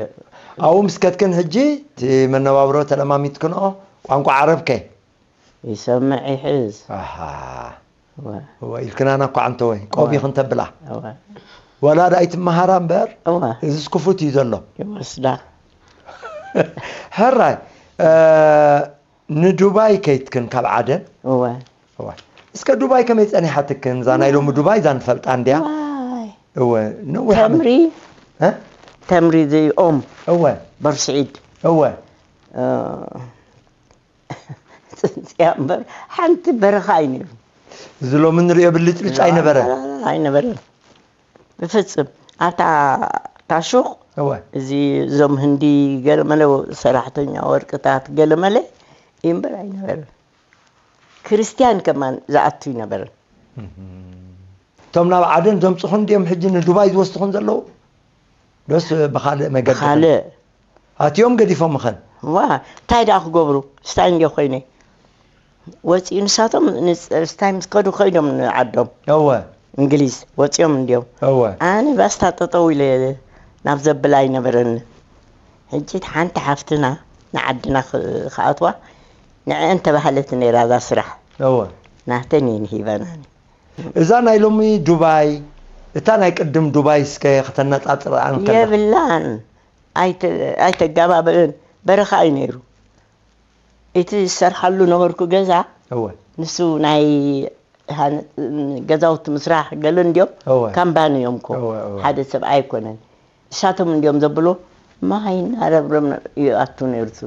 ኣብኡ ምስ ከድክን ሕጂ እቲ መነባብሮ ተለማሚድክንኦ፣ ቋንቋ ዓረብ ከ? ይሰምዕ ይሕዝ። ኣሃ። እወ። እወ፣ ኢልክናና እኳ ዓንተወይ፣ ቆብ እወ። ኢኽን ተብላ። እወ። ወላ ደኣ ኣይትመሃራ እምበር፣ እወ። እዚስ ክፉት እዩ ዘሎ። ይወስዳ። ሕራይ፣ እ፣ ንዱባይ ከይትክን ካብ ዓደን? እወ። እወ። እስከ ዱባይ ከመይ ጸኒሓትክን? እዛ ናይ ሎሚ ዱባይ እዛ ንፈልጣ እንድያ? ዋይ። እወ፣ ነዊሕ ዓመት። ተምሪ? እ? ተምሪ እዚ ኦም። እወ። በርስዒድ። እወ። እ፣ ጽንጽያ እምበር ሓንቲ በረኻ እዩ ነይሩ። እዚ ሎሚ ንሪኦ ብልጭልጭ ኣይነበረን? ላ፣ ላ፣ ላ፣ ኣይነበረን። ብፍጽም። ኣብታ፣ እታ ሹቕ እወ። እዚ እዞም ህንዲ ገለመለ ሰራሕተኛ ወርቅታት ገለመለ እዩ እምበር ኣይነበረን። ክርስትያን ከማን ዝኣቱ ኣይነበረን። እቶም ናብ ዓደን ዘምጽኹን ድዮም ሕጂ ንዱባይ ዝወስድኹን ዘለዉ? ዶስ ብኻልእ መገዲ ብኻልእ። ኣትዮም ገዲፎምኽን? ዋ፣ እንታይ ደኣ ክገብሩ? ስታይ እንድዮ ኮይነ። ወጺኡ ንሳቶም ንስ-፣ ስታይ ምስ ከዱ ከይዶም ንዓዶም። እወ። እንግሊዝ ወጺኦም እንድዮም። እወ። ኣነ ባስታ ጠጠው ኢለ ናብ ዘብል ኣይነበረኒ። ሕጂ ሓንቲ ሓፍትና ንዓድና ክ-፣ ክኣትዋ ንዕአን ተባህለት ነይራ እዛ ስራሕ። እወ። ናተን እየን ሂበናኒ። እዛ ናይ ሎሚ ዱባይ፣ እታ ናይ ቅድም ዱባይ እስከ ከተነጻጽርኣን ከላ? የብላን። ኣይተ-፣ ኣይተጋባብእን። በረኻ እዩ ነይሩ። እቲ ዝሰርሓሉ ነበርኩ ገዛ፣ እወ። ንሱ ናይ ሃን-፣ ገዛውቲ ምስራሕ ገለ እንድዮም፣ እወ። ካምባኒ እዮም እኮ። እወ፣ እወ። ሓደ ሰብኣይ ኣይኮነን። ንሳቶም እንድዮም ዘብሎ፣ ማይ እናረብረብና ይኣቱ ነይሩ እቱ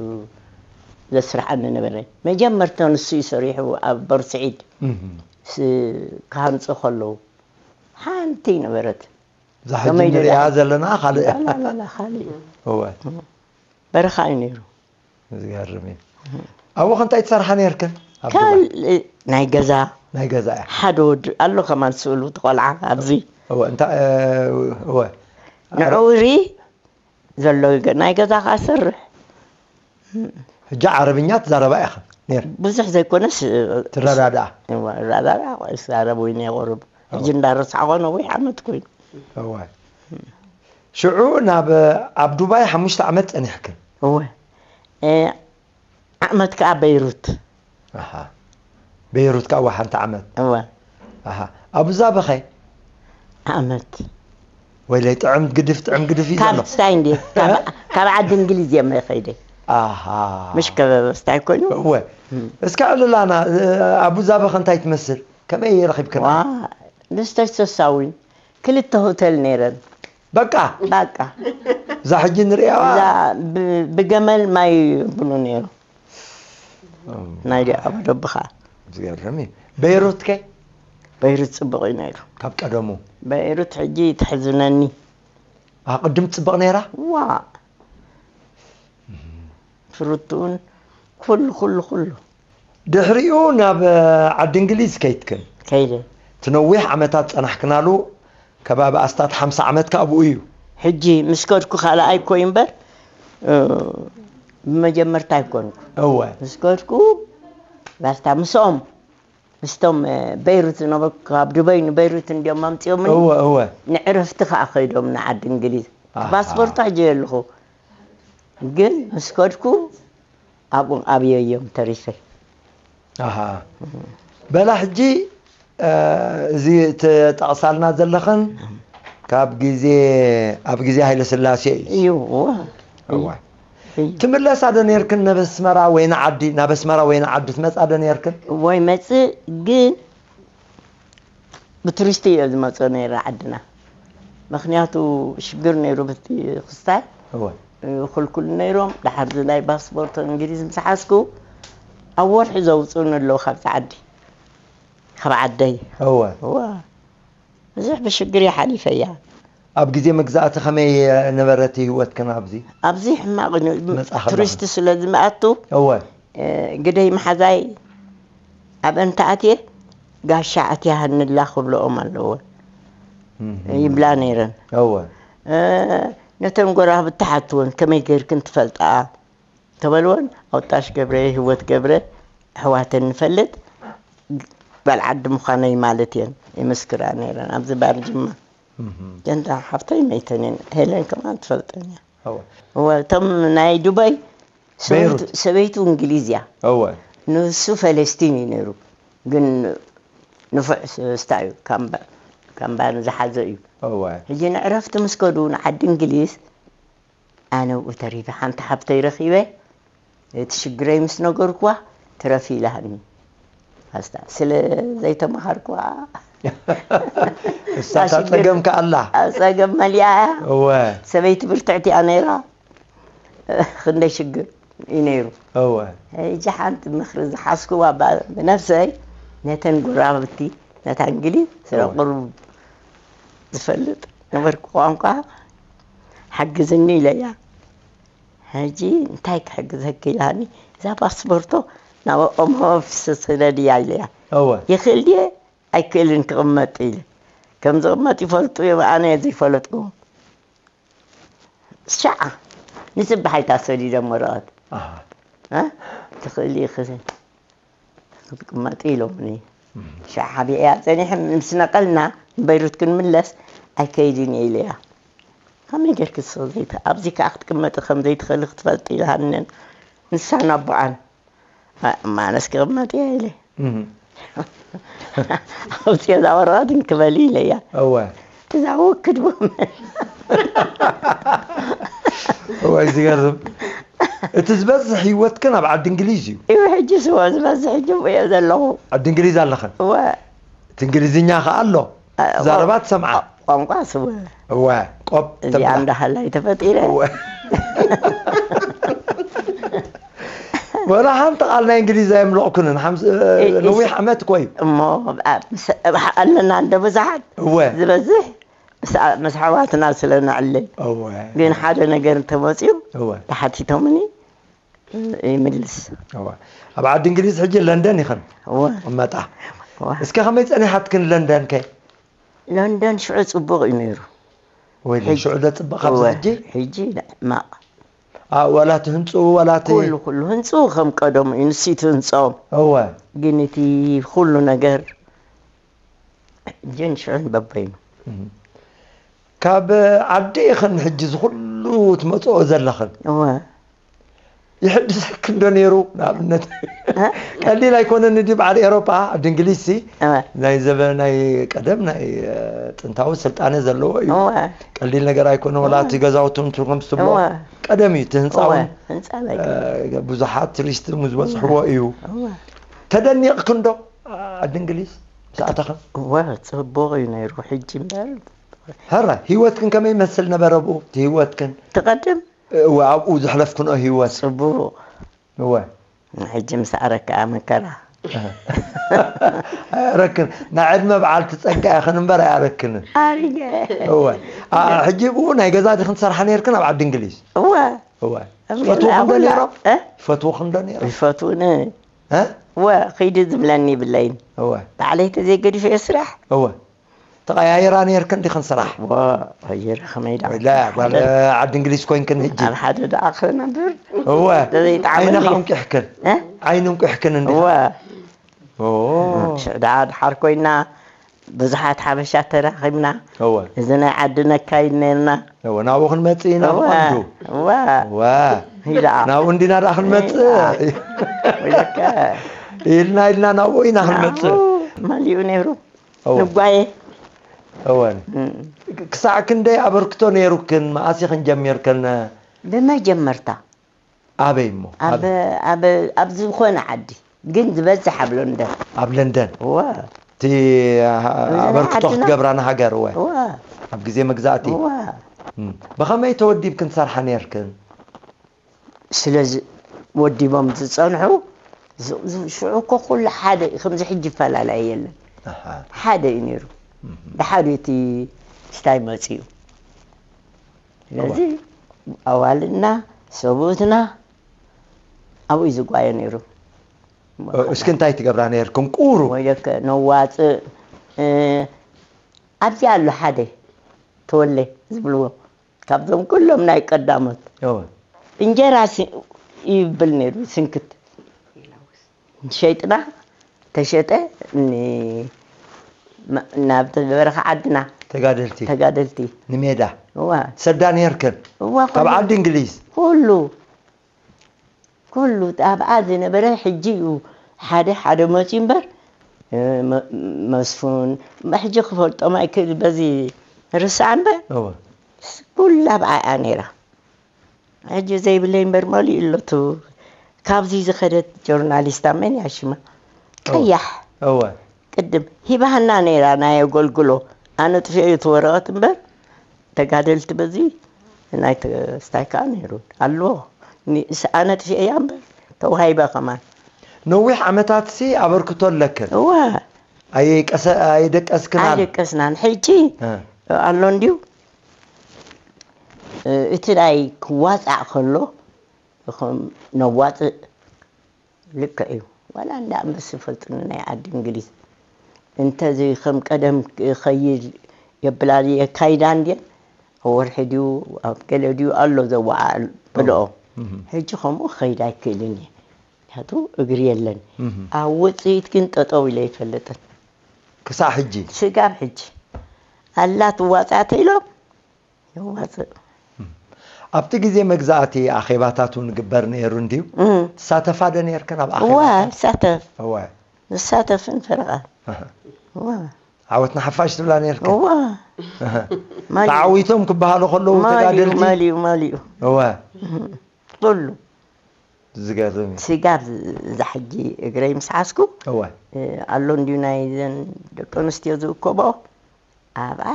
ዘስርሓኒ ነበረ። መጀመርታ ንሱ እዩ ሰሪሑ ኣብ በርስዒድ እህ። ስ-፣ ክሃንጹ ከለዉ። ሓንቲ ነበረት። እዛ ሕጂ ከመይ ንሪኣ ደኣ? ዘለና ካልእ እያ። ላ፣ ላ፣ ላ፣ ካልእ እዩ። እወ። በረኻ እዩ ነይሩ። ዝገርም እዩ። ኣብኡ ከ እንታይ ትሰርሓ ነይርክን? ኣብ ዱባይ? ካልእ ናይ ገዛ። ናይ ገዛ እያ። ሓደ ወዲ ኣሎ ከማን ስእሉ እቲ ቆልዓ ኣብዚ። እወ፣ እንታ-፣ እ፣ እወ። ንዕውሪ ዘሎ ገ-፣ ናይ ገዛ ከኣ ሰርሕ። ሕጂ ዓረብኛ ትዛረባ ኢኻ ነይር? ብዙሕ ዘይኮነስ፣ ትረዳድኣ? እወ፣ እረዳድኣ፣ ይዛረብ ወይ ናይ ቁሩብ። እወ። ሕጂ እንዳረሳዕኮ ነዊሕ ዓመት ኮይኑ። እወ። ሽዑ ናብ ኣብ ዱባይ ሓሙሽተ ዓመት ጸኒሕክን? እወ። እ፣ ዓመት ከዓ በይሩት። ኣሃ። ቤይሩት ከዓ ሓንቲ ዓመት። እወ። ኣሃ። ኣቡዛበኸ? ዓመት። ወይለይ ጥዕም ግድፍ ጥዕም ግድፍ እዩ ካብ ዘሎ። ስታይ እንዴ? ካብ ዓዲ እንግሊዝ እዮም ከይደ። ኣሃ። ምሽ ከበበ ስታይ ኮይኑ። እወ። እስካ ዕልላና ኣቡዛበኸ እንታይ ትመስል? ከመይ ረኺብክና? ዋ፣ ንስተሽ ሰሳዊን ክልተ ሆቴል ነይረን። በቃ በቃ እዛ ሕጂ ንሪኣዋ እዛ ብ- ብገመል ማይ ብሉ ነይሩ። ናይ ዲኣ ወደብኻ። ዝገርም እዩ። ቤይሩት ከ? በይሩት ጽቡቕ እዩ ነይሩ። ካብ ቀደሙ በይሩት ሕጂ ተሕዝነኒ። ኣቕድም ጽብቕ ነይራ? ዋ፣ ፍርቱን ኩሉ ኩሉ ኩሉ ድሕሪኡ ናብ ዓዲ እንግሊዝ ከይትክን? ከይደ። እቲ ነዊሕ ዓመታት ጸናሕክናሉ ከባቢ ኣስታት ሓምሳ ዓመት ካብኡ እዩ። ሕጂ ምስ ከድኩ ካልኣይ እኮ እዩ እምበር፣ እ፣ ብመጀመርታ ኣይኮንኩ። እወ። ምስ ከድኩ ባስታ ምስኦም፣ ምስቶም፣ እ፣ በይሩት ዝነበርኩ፣ ካብ ዱበይ ንበይሩት እንዲኦም ኣምጺኦምኒ። እወ እወ። ንዕረፍቲ ከኣ ከይዶም ንዓዲ እንግሊዝ። ኣሃ። ፓስፖርት ኣጀየልኹ። ግን ምስ ከድኩ ኣብኡ ኣብዮ እዮም ተሪፈ። ኣሃ። በላ ሕጂ እ፣ እዚ ትጠቕሳልና ዘለኽን ካብ ግዜ ኣብ ግዜ ሃይለ ስላሴ እዩ። እዩ። እዋ። ትምለሳ ዶ ነርክን ናብ ኣስመራ ወይ ንዓዲ ናብ ኣስመራ ወይ ንዓዲ ትመጻ ዶ ነርክን? ወይ መጽእ ግን ብቱሪስት እየ ዝመጽኦ ነይረ ዓድና። ምክንያቱ ሽግር ነይሩ ብቲ ክስታይ እወ። ይኽልክሉ ነይሮም። ድሓር ናይ ፓስፖርት እንግሊዝ ምስ ሓዝኩ ኣብ ወርሒ ዘውፅኡኒ ኣለዉ ካብዚ ዓዲ፣ ካብ ዓደይ። እወ። እዋ፣ ብዙሕ ብሽግር እየ ሓሊፈያ። ኣብ ግዜ መግዛእቲ ከመይ ነበረት ህይወትክን ኣብዚ? ኣብዚ ሕማቕ እዩ። መጻ ከለኻ። ቱሪስት ስለ ዝመኣቱ እወ። እ፣ ግደይ መሓዛይ ኣብ እንተ ኣትየ ጋሻ ኣትያሃንላ ክብለኦም ኣለዎ እም። ይብላ ነይረን። እወ። እ፣ ነተን ጎረባብቲ ሓትወን ከመይ ገይርክን ትፈልጣ ተበልወን፣ ኣውጣሽ ገብረ፣ ህይወት ገብረ ኣሕዋተን ንፈልጥ፣ ጓል ዓዲ ምዃነይ ማለት እየን ይምስክራ ነይረን ኣብዚ ባር ጅማ። እም። ገንዳ ሓፍተይ መይተን እየን፣ ሄለን ከማን ትፈልጠን እያ። እወ። እወ፣ እቶም ናይ ዱባይ ሰበይቱ ቤይሩት። ሰበይቱ እንግሊዝ እያ። እወ። ንሱ ፈለስቲን እዩ ነይሩ፣ ግን ንፉዕ ስታ እዩ፣ ካምባ- ካምባን ዝሓዘ እዩ። እወ። ሕጂ ንዕረፍቲ ምስ ከዱ ንዓዲ እንግሊዝ ኣነ ብኡ ተሪፈ ሓንቲ ሓብተይ ረኺበ፣ እቲ ሽግረይ ምስ ነገርኩዋ ትረፊ ኢላሃኒ። ኣስታ ስለ ዘይተማሃርኩዋ እሳታ ጸገም ከኣላ። ኣብ ጸገም መሊኣ እያ። እወ። ሰበይቲ ብርትዕቲ እያ ነይራ። ክንደይ ሽግር እዩ ነይሩ። እወ። ሕጂ ሓንቲ ምኽሪ ዝሓዝክዋ ባ- ብነፍሰይ ነተን ጎረባብቲ ነታ እንግሊዝ ስለ እወ። ቁሩብ ዝፈልጥ ነበርኩ ቋንቋ ሓግዝኒ ኢለያ። ሕጂ እንታይ ክሕግዘኪ ኢላኒ፣ እዛ ፓስፖርቶ ናብ ኦም ኦፊስ ስደድያ ኢለያ። እወ። ይኽእል ድየ ኣይክእልን ክቕመጥ ኢለ። ከም ዝቕመጥ ይፈልጡ እዮም፣ ኣነ እየ ዘይፈለጥኩዎ። ሻዓ ንስብሓይታ ሰዲዶም ወረቐት። ኣሃ። እ? ትኽእሊ ኢኺ ክትቅመጢ ኢሎምኒ። ሻዓ ሓቢአያ ጸኒሐ ምስ ነቐልና ንበይሩት ክንምለስ ኣይከይድን እየ ኢለያ። ከመይ ጌርኪ ንስኺ ዘይት- ኣብዚ ከኣ ክትቅመጢ ከም ዘይትኽእሊ ክትፈልጢ ኢልሃንን ንሳን ኣቦኣን። ኣ- ማነስ ክቕመጥ እየ ኢለ። እም። ኣብቲ እዛ ወረቐት እንክበሊ ኢለያ። እወ። ትዛወክድ ቦመን እወ፣ ዝገርም። እቲ ዝበዝሕ ህይወትክን ኣብ ዓዲ እንግሊዝ እዩ። እዩ። ሕጂ ስወ ዝበዝሕ ሕጂ እየ ዘለኹ። ዓዲ እንግሊዝ ኣለኽን? እወ። እቲ እንግሊዝኛ ከኣ ኣሎ። እ፣ ዛረባ ትሰምዓ? ቋንቋ ስወ እወ፣ ቆብ እዚኣ ተብላ። እንዳሃላይ ተፈጢረ። እወ። ወላ ሓንቲ ቃል ናይ እንግሊዝ ኣየምለቕኩንን። ሓምስ-፣ እ፣ እ፣ ነዊሕ ዓመት እኮ እዩ። እሞ ኣብ-፣ ምስ-፣ ኣብ-፣ ኣለና እንደ ብዙሓት እወ። ዝበዝሕ ምስ ኣ-፣ ምስ ኣሕዋትና ስለ ንዕለይ። እወ። ግን ሓደ ነገር እንተመፅዩ እወ። ተሓቲቶምኒ ይምልስ። እወ። ኣብ ዓዲ እንግሊዝ ሕጂ ለንደን ኢኽን እወ። እመጣ። እወ። እስከ ከመይ ጸኒሓትክን ለንደን ከ? ለንደን ሽዑ ፅቡቕ እዩ ነይሩ። ወይ ሕጂ- ሽዑ ዶ ጽቡቕ ካብዚ እወ፣ ሕጂ? ሕጂ ማቕ ኣ፣ ወላ እቲ ህንጽኡ ወላ እቲ ኩሉ ኩሉ ህንፅኡ ከም ቀደሙ እዩ፣ ንሱ እቲ ህንፅኦም። እወ። ግን እቲ ኩሉ ነገር ሕጅን ሽዑን በበይኑ። እም። ካብ ዓዲ ኢኽን ሕጂ ዝኹሉ ትመፅኦ ዘለኽን እወ ይሕድሰክን ዶ ነይሩ? ንኣብነት እ? ቀሊል ኣይኮነን። እንዲ በዓል ኤሮጳ ዓዲ እንግሊዝ ሲ እወ ናይ ዘበ ናይ ቀደም ናይ እ፣ ጥንታዊ ስልጣነ ዘለዎ እዩ። እወ ቀሊል ነገር ኣይኮነ። ወላ እቲ ገዛውቲ እንትሩ ከም ትብሎ እወ ቀደም እዩ እቲ እወ ህንፃውን ህንፃ ናይ እ፣ ብዙሓት ቱሪስት ምስ በፅሕዎ እዩ። እወ ተደኒቕክን ዶ ዓዲ እንግሊዝ ምስ ኣተኽን? እወ ፅቡቕ እዩ ነይሩ። ሕጂ እምበር ሀራ ህይወትክን ከመይ ይመስል ነበረ? ብኡ እቲ ህይወትክን ትቐድም እወ ኣብኡ ዘሕለፍክንኦ ህይወት ፅቡቕ እወ ሕጂ ምስ ኣረክኣ መከራ ኣረክን ናይ ዕድመ በዓልቲ ጸጋ ኢኽን እምበር ኣይኣረክንን። ኣሪገ እወ ኣ- ሕጂ ብኡ ናይ ገዛ ዲኽን ትሰርሓ ነርክን ኣብ ዓዲ እንግሊዝ? እወ እወ ኣብ ይፈትውኽን ዶ ገዛ ነይሮም? እ? ይፈትውኽን ዶ ነይሮም? ይፈትውኒ እ? እወ ኺዲ ዝብለኒ ይብለይን እወ ባዕለይ ተዘይገዲፈ ስራሕ እወ ተቐያይራ ነርክን ዲኽን ስራሕ? እወ ቀይረ ከመይ ደኣ ወላ ጓል ዓዲ እንግሊዝ ኮይንክን ሕጂ ኣብ ሓደ ደኣ ክነብር እወ ተዘይጠዓመኒ። ዓይንኻ እንቂሕክን እ? ዓይኒ እንቂሕክን እንዲ እወ ኦ ሽዕ ደኣ ድሓር ኮይና ብዙሓት ሓበሻ ተራኺብና እወ እዚ ናይ ዓዲ ነካይድ ነርና። እወ ናብኡ ክንመጽእ ኢና እወ ብቐንዱ እወ እወ ሂዳ ናብኡ እንዲና ደኣ ክንመጽእ ወይለከ ኢልና ኢልና ናብኡ ኢና ክንመጽእ። መሊኡ ነይሩ እወ ንጓየ እወ እም፣ ክሳዕ ክንደይ ኣበርክቶ ነይሩክን? መኣስ ኢኽን ጀሚርክን? ብመጀመርታ ኣበይ እሞ? ኣብ ኣብ ኣብ ዝኾነ ዓዲ ግን ዝበዝሕ ኣብ ሎንደን ኣብ ለንደን እወ እቲ ኣበርክቶ ዓድና- ክትገብራ ንሃገር እወ እወ ኣብ ግዜ መግዛእቲ እወ እም። ብኸመይ ተወዲብክን ትሰርሓ ነርክን? ስለዚ ወዲቦም ዝፀንሑ ዝ- ዝ- ሽዑ እኮ ኩሉ ሓደ እዩ። ከምዚ ሕጂ ይፈላለየ የለን። ኣሃ። ሓደ እዩ ነይሩ። እም። ብሓደ እቲ ስታይ መፅኡ። ስለዚ ኣዋልና ሰብኡትና ኣብኡ እዩ ዝጓየ ነይሩ። እ- እስኪ እንታይ ትገብራ ነርክን? ቁሩ ወይለከ ነዋፅእ እ፣ ኣብዚ ኣሎ ሓደ ተወለ ዝብልዎ ካብዞም ኩሎም ናይ ቀዳሞት እወ። እንጀራ ሲ- ይብል ነይሩ ስንክት ሸይጥና ተሸጠ ን- መ- ናብ በረኻ ዓድና ተጋደልቲ ተጋደልቲ ንሜዳ እዋ ሰዳ ነርክን እዋ ካብ ኩሉ- ዓዲ እንግሊዝ ኩሉ ኩሉ ኣብኣ ዝነበረ ሕጂ እዩ ሓደ ሓደ መፂኡ እምበር እ፣ መ- መስፉን ሕጂ ክፈልጦም ኣይክእል በዚ ርስዓ እምበር እወ። ኩላ ኣብኣ እያ ነይራ። ሕጂ ዘይብለይ እምበር መሊኡ ኣሎ። እቱ ካብዚ ዝኸደት ጆርናሊስታ መን እያ ሽማ? ቀያሕ እወ። ቅድም ሂባህና ነይራ ናይ ኣገልግሎ ኣነጥፍኤ እዩ እቲ ወረቐት እምበር ተጋደልቲ በዚ ናይ ተስታይ ከዓ ነይሩ ኣሎ። ንስ ኣነጥፍኤ እያ እምበር ተዋሂባ ከማን ነዊሕ ዓመታት ሲ ኣበርክቶ ኣለክን እዋ ኣይቀሰ- ኣይደቀስክናን ኣይደቀስናን። ሕጂ እ። ኣሎ እንድዩ እቲ ናይ ክዋፃዕ ከሎ ከም ነዋፅእ ልክዕ እዩ። ዋላ እንዳ ኣንበስ ይፈልጥኒ ናይ ዓዲ እንግሊዝ እንተዚ ከም ቀደም ከይድ የብላ የካይዳ እንድየ ኣብ ወርሒ ድዩ ኣብ ገለ ድዩ ኣሎ ዘዋዓል ብልኦ እህ። ሕጂ ከምኡ ከይድ ኣይክእልን እየ ምክንያቱ እግሪ የለን እህ። ኣብ ውፅኢት ግን ጠጠው ኢለ ይፈልጥን ክሳዕ ሕጂ ስጋብ ሕጂ ኣላ ትዋፃእ ተኢሎም የዋፅእ ኣብቲ ግዜ መግዛእቲ ኣኼባታት እውን ግበር ነይሩ እንድዩ እም። ትሳተፋ ዶ ነርክን ኣብ እዋ ኣኼባታት ይሳተፍ እወ ንሳተፍን ፈረቓ እዋ ዓወትና ሓፋሽ ትብላ ነርክን እዋ እህ። መሊኡ ተዓዊቶም ክበሃሉ ከለዉ መሊኡ ተጋደልቲ መሊኡ መሊኡ እወ ኩሉ ዝገርም እዩ ስጋብ እዛ ሕጂ እግረይ ምስ ሓዝኩ እወ እ፣ ኣሎ እንድዩ ናይ ዘን ደቂ ኣንስትዮ ዝእከብኦ ኣብኣ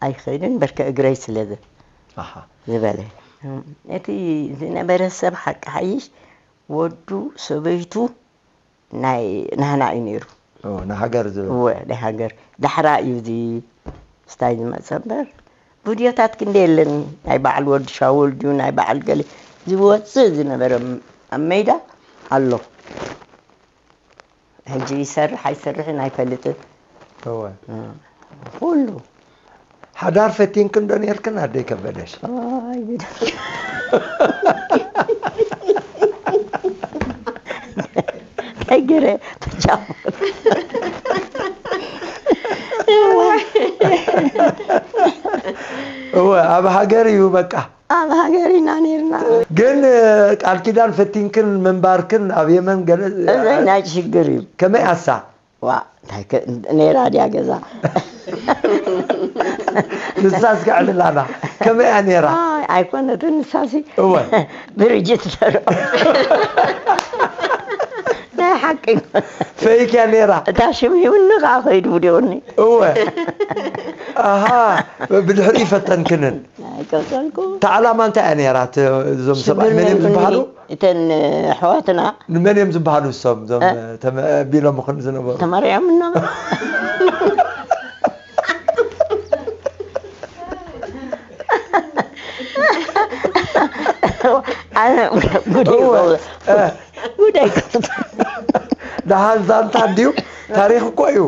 ኣይኸይድን በርከ እግረይ ስለ ዝ- ኣሃ ዝበለ እቲ ዝነበረ ሰብ ሓቂ ሓይሽ ወዱ ሰበይቱ ናይ ናህና እዩ ነይሩ ኦ፣ ንሃገር ዝብል እወ ናይ ሃገር ዳሕራ እዩ እዚ ስታይ ዝመፀ እምበር ቪድዮታት ክንደ የለን ናይ በዓል ወዲ ሻውል ድዩ ናይ በዓል ገለ ዝወፅእ ዝነበረ ኣብ ሜዳ ኣሎ ሕጂ ይሰርሕ ኣይሰርሕን ኣይፈልጥን እወ ኩሉ ሓዳር ፈቲንክን ዶ ነርክን ኣደይ ከበደሽ ኣይ ግደ ተገረ ተጫወት እወ፣ ኣብ ሃገር እዩ በቃ። ኣብ ሃገር ኢና ነይርና። ግን ቃል ኪዳን ፈቲንክን ምንባርክን ኣብ የመን ገለ እዚ ናይ ሽግር እዩ። ከመይ ኣሳ? ዋ እንታይ ከ- ነይራ ድያ ገዛ? ንሳስ ከዕልላና ከመይ እያ ነይራ? ኣይ ኣይኮነትን ንሳሲ እወ። ብርጅት ተረኦ ናይ ሓቂ ፈይክ እያ ነይራ። እታ ሽም ሂብኒ ከዓ ከይዱ ውዲኡኒ እወ። ኣሃ፣ ብድሕሪ ፈተንክንን። ኣይቀጸልኩ እታ ዓላማ እንታይ እያ ነይራ? እቲ- እዞም ሰብኣይ መን እዮም ዝበሃሉ? እተን ኣሕዋትና ንመን እዮም ዝበሃሉ እሶም? እዞም ተመ- ቢሎምኽን ዝነበሩ። ተመሪዖምና ኣነ ጉድ እወ፣ ይበል። እ፣ ጉድ ኣይከፍት ደሓን ዛንታ እንድዩ ታሪኽ እኮ እዩ።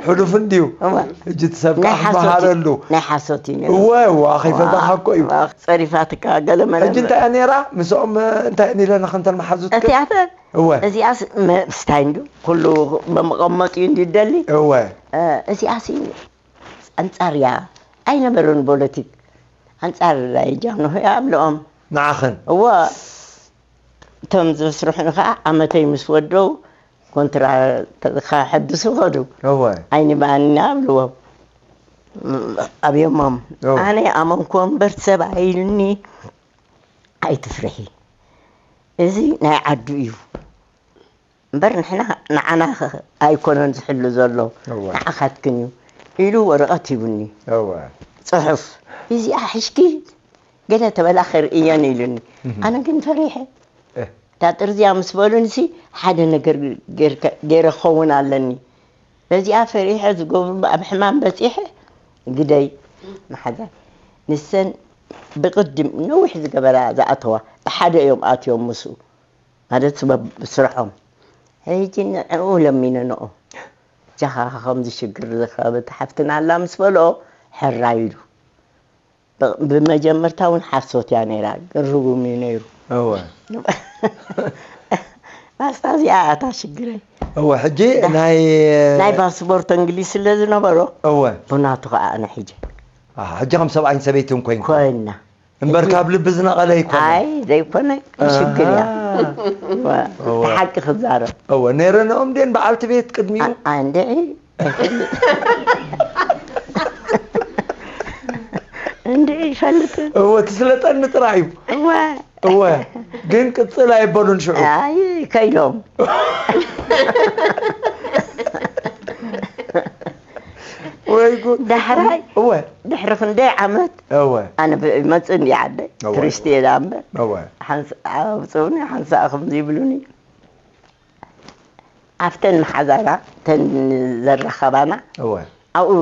ሕሉፍ እንድዩ። እወ። ሕጂ እቲ ሰብ ናይ ከዓ ሓሶት ክመሃረሉ። ናይ ሓሶት እዩ ነይሩ። እወ፣ እወ፣ ከይፈታኻ እኮ እዩ። ጸሪፋትካ ገለ መለ ሕጂ እንታይ እያ ነይራ? ምስኦም እንታይ እኒለና ክንተን መሓዙት? እቲኣተን እወ። እዚኣስ ምስታይ እንዱ ኩሉ መመቐመጢኡ እንዱ ደሊ እወ። እዚኣሲ ኣንጻር እያ ኣይነበረን ፖለቲክ ኣንጻር ናይ ጃንሆ እያ ኣብልኦም ንዓኽን። እወ እቶም ዘስርሑኒ ከዓ ዓመተይ ምስ ወደው ኮንትራ ከሐድሱ ከዱ እወ። ኣይንባንና ኣብልዎም ኣብዮሞም እወ። ኣነ ኣመንክዎ እምበር ሰብ ኣይልኒ ኣይትፍርሒ እዚ ናይ ዓዱ እዩ እምበር ንሕና ንዓና ኣይኮነን ዝሕሉ ዘሎ እወ። ንዓኻትክን እዩ ኢሉ ወረቐት ሂቡኒ እወ። ፅሑፍ እዚኣ ሕሽኪ ገለ ተበላ ክርእየን ኢሉኒ ኣነ ግን ፈሪሐ እ። እታ ጥርዚያ ምስ በሉንሲ ሓደ ነገር ገይረ ክኸውን ኣለኒ በዚኣ ፈሪሐ ዝገብሩ ኣብ ሕማም በፂሐ ግደይ መሓዛ ንሰን ብቅድም ነዊሕ ዝገበራ ዝኣተዋ ብሓደ እዮም ኣትዮም ምስኡ ማለት ስርሖም ሕጂ ንዕኡ ለሚነንኦ ጃኻ ከምዚ ሽግር ዝኸበት ሓፍትና ኣላ ምስ በልኦ ሕራይ ኢሉ ብመጀመርታ እውን ሓሶት እያ ነይራ ግን ርጉም እዩ ነይሩ እወ ማስታ እዚኣ እታ ሽግረይ እወ ሕጂ ናይ ናይ ፓስፖርት እንግሊዝ ስለ ዝነበሮ እወ ብናቱ ከዓ ኣነ ሕጂ አ፣ ሕጂ ከም ሰብኣይን ሰበይትን ኮይንኩም ኮይና እምበር ካብ ልቢ ዝነቐለ ኣይኮነ ኣይ ዘይኮነ ሽግር እያ እወ። ሓቂ ክዛረብ እወ ነይረንኦም ድን በዓልቲ ቤት ቅድሚኡ እንድዒ እንድዒ ይፈልጥን እወ ትስለጠኒ ጥራይ እዩ እወ እወ ግን ቅፅል ኣይበሉን ሽዑ ኣይ ከይዶም ወይ ጉድ ዳሕራይ እወ ድሕሪ ክንደይ ዓመት እወ ኣነ መፅእ እንዲ ዓደ እወ። ቱሪስት እየ ዳ እምበር እወ ሓንስ- ኣውፅኡኒ ሓንሳእ ከምዚ ይብሉኒ ኣብተን መሓዛና ተን ዘራኸባና እወ ኣብኡ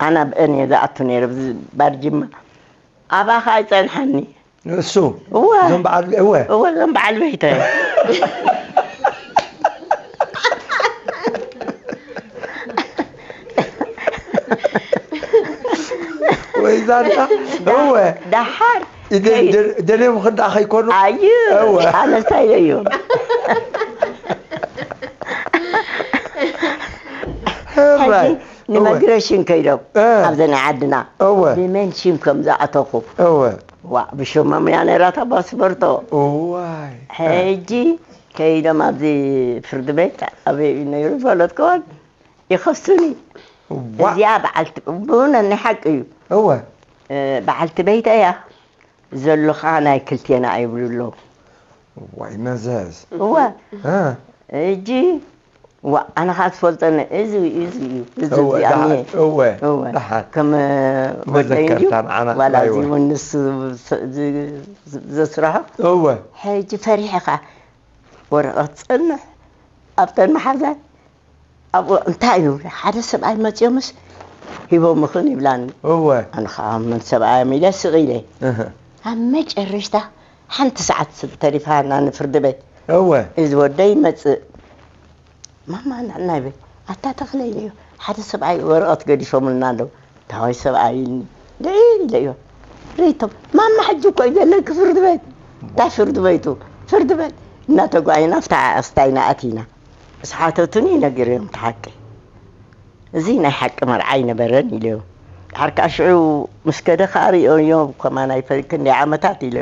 ኣና ብአን እየ ዝኣቱ ነይረ ብዚ ባርጅማ ኣባኻ ኣይፀንሓኒ እሱ እወ እዞም በዓል እወ እወ እዞም በዓል ቤተ ወይ ዛንታ እወ ደሓር ደልዮም ክንዳ ከይኮኑ ኣዩ እወ። ኣነስታይ እዮም ሕራይ ንመግረሽን ከይዶም እ። ኣብዚ ናይ ዓድና እወ ብመን ሽም ከም ዝኣተኹ እወ ዋ ብሽሞም እያ ነይራታ ፓስፖርቶ እዋይ ሕጂ ከይዶም ኣብዚ ፍርዲ ቤት ኣበይ እዩ ነይሩ ፈለጥክዎን ይኸሱኒ ዋ እዚኣ በዓልቲ ብእውነት ናይ ሓቂ እዩ እወ እ፣ በዓልቲ ቤተ እያ ዘሎኻ ናይ ክልቴና ይብሉ ኣለዉ ዋይ መዘዝ እወ እ፣ እጂ ዋ ኣነ ኸዓ ዝፈልጠኒ እዚ እዩ እዚ እዩ እዚ እወ እዚኣ እኒሀ ደሓን፣ እወ እወ ደሓን ከም ወደይ እንድዩ መዘከርታ ንዓና ዋላ ጥራይ እዚ እወ። እውን ንሱ ዝ- ዝ- ዘስርሖ እወ ሕጂ ፈሪሐ ኸዓ ወረቐት ጸንሕ ኣብተን መሓዛይ ኣብኡ እንታይ እዩ ሓደ ሰብኣይ መፅዮምስ ሂቦምኽን ይብላኒ እወ ኣነ ኸዓ ምን ሰብኣዮም ኢለ ስቕ ኢለ እህ፣ ኣብ መጨረሽታ ሓንቲ ሰዓት ተሪፋና ንፍርዲ ቤት እወ እዚ ወደይ ይመፅእ ማማ ንዕና ይብል ኣታ ተኽለ ኢለዮ ሓደ ሰብኣይ ወረቐት ገዲፎምልና ኣለዉ ታዋይ ሰብኣይ ኢልኒ ድዒ ኢለዮ ርእቶም ማማ ሕጂ እኮ እዩ ዘለኪ ፍርዲ ቤት እንታይ ፍርዲ ቤቱ ፍርዲ ቤት እናተጓየና ኣብታ ኣስታይና ኣቲና ዝሓተቱኒ ነጊረዮም እቲ ሓቂ እዚ ናይ ሓቂ መርዓ ኣይነበረን ኢለዮም ሓርካ ሽዑ ምስ ከደ ከዓ ሪኦዮ ከማን ኣይፈልክን ዲ ዓመታት ኢለ።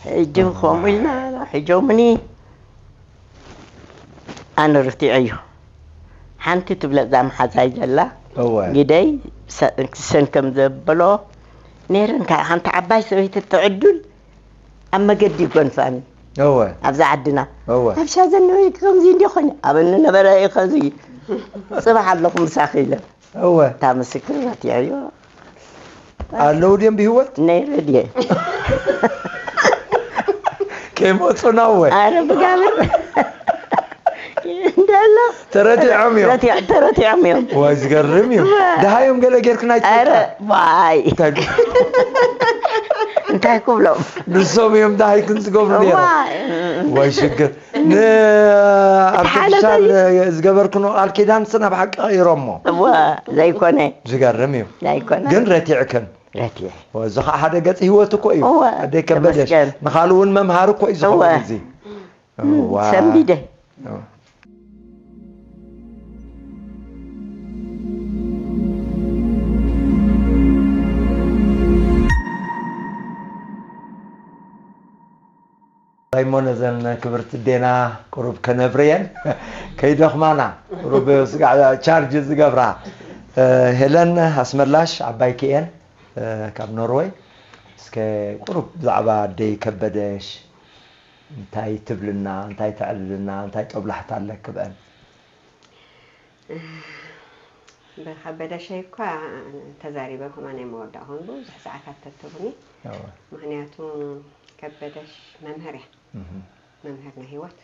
ሕጂ ከምኡ ኢልና ሕጆምኒ ኣነ ርቲዐዮ። ሓንቲ ትብለጥ እዛ መሓዛይ ዘላ እወ ግደይ ሰ- ሰን ከም ዘበሎ ነይረን። ካብ ሓንቲ ዓባይ ሰበይቲ ትዕዱል ኣብ መገዲ ይጎንፋኒ እወ ኣብዛ ዓድና እወ ኣብ ሻዘን ነበረ ከምዚ እንዲ ኾነ ኣበኒ ነበረ እዩ ከዚ ጽባሕ ኣለኹ ምሳኺ ኢለ እወ እታ ምስክር ረቲዐዮ ኣለዉ ድዮም ብህይወት ነይረ ድየ ከይመፁና እወ ኣረ ብጋብር እንደሎ ተረቲዖም እዮም ረቲዕ- ተረቲዖም እዮም ወይ ዝገርም እዩ ደሃዮም ገለ ጌርክና ኣረ ይጠቀ ዋይ እንታይ እንታይ ክብሎም ንሶም እዮም ደሃይክን ዝገብሩ ነይሮም ዋይ ወይ ሽግር ን ኣብ ሓለፈ ቅዱሳን ዝገበርክኖ ቃል ኪዳን ስን ኣብ ሓቂ ቀይሮሞ እዋ ዘይኮነ ዝገርም እዩ ዘይኮነ ግን ረቲዕክን ረትየ እዚ ከዓ ሓደ ገፂ ህይወት እኮ እዩ እወ፣ ኣደይ ከበደሽ ተመስገን። ንኻልእ እውን መምሃሪ እኮ እዩ ዝኸውን እወ። እዚ ሰንቢደ ራይሞ ነዘን ክብርቲ ዴና ቁሩብ ከነብርየን ከይደኽማና ቁሩብ ስጋዕ ቻርጅ ዝገብራ ሄለን ኣስመላሽ ዓባይኪ እየን ካብ ኖርወይ እስከ ቁሩብ ብዛዕባ ኣደይ ከበደሽ እንታይ ትብልና እንታይ ተዕልልና እንታይ ጦብላሕታ ኣለክ ብአን ብከበደሸይ እኳ ተዛሪበ ከማን ኣይመወዳእኹን ብዙሕ ሰዓታት ተትህቡኒ ምክንያቱ ከበደሽ መምህር እያ መምህር ናይ ሂወት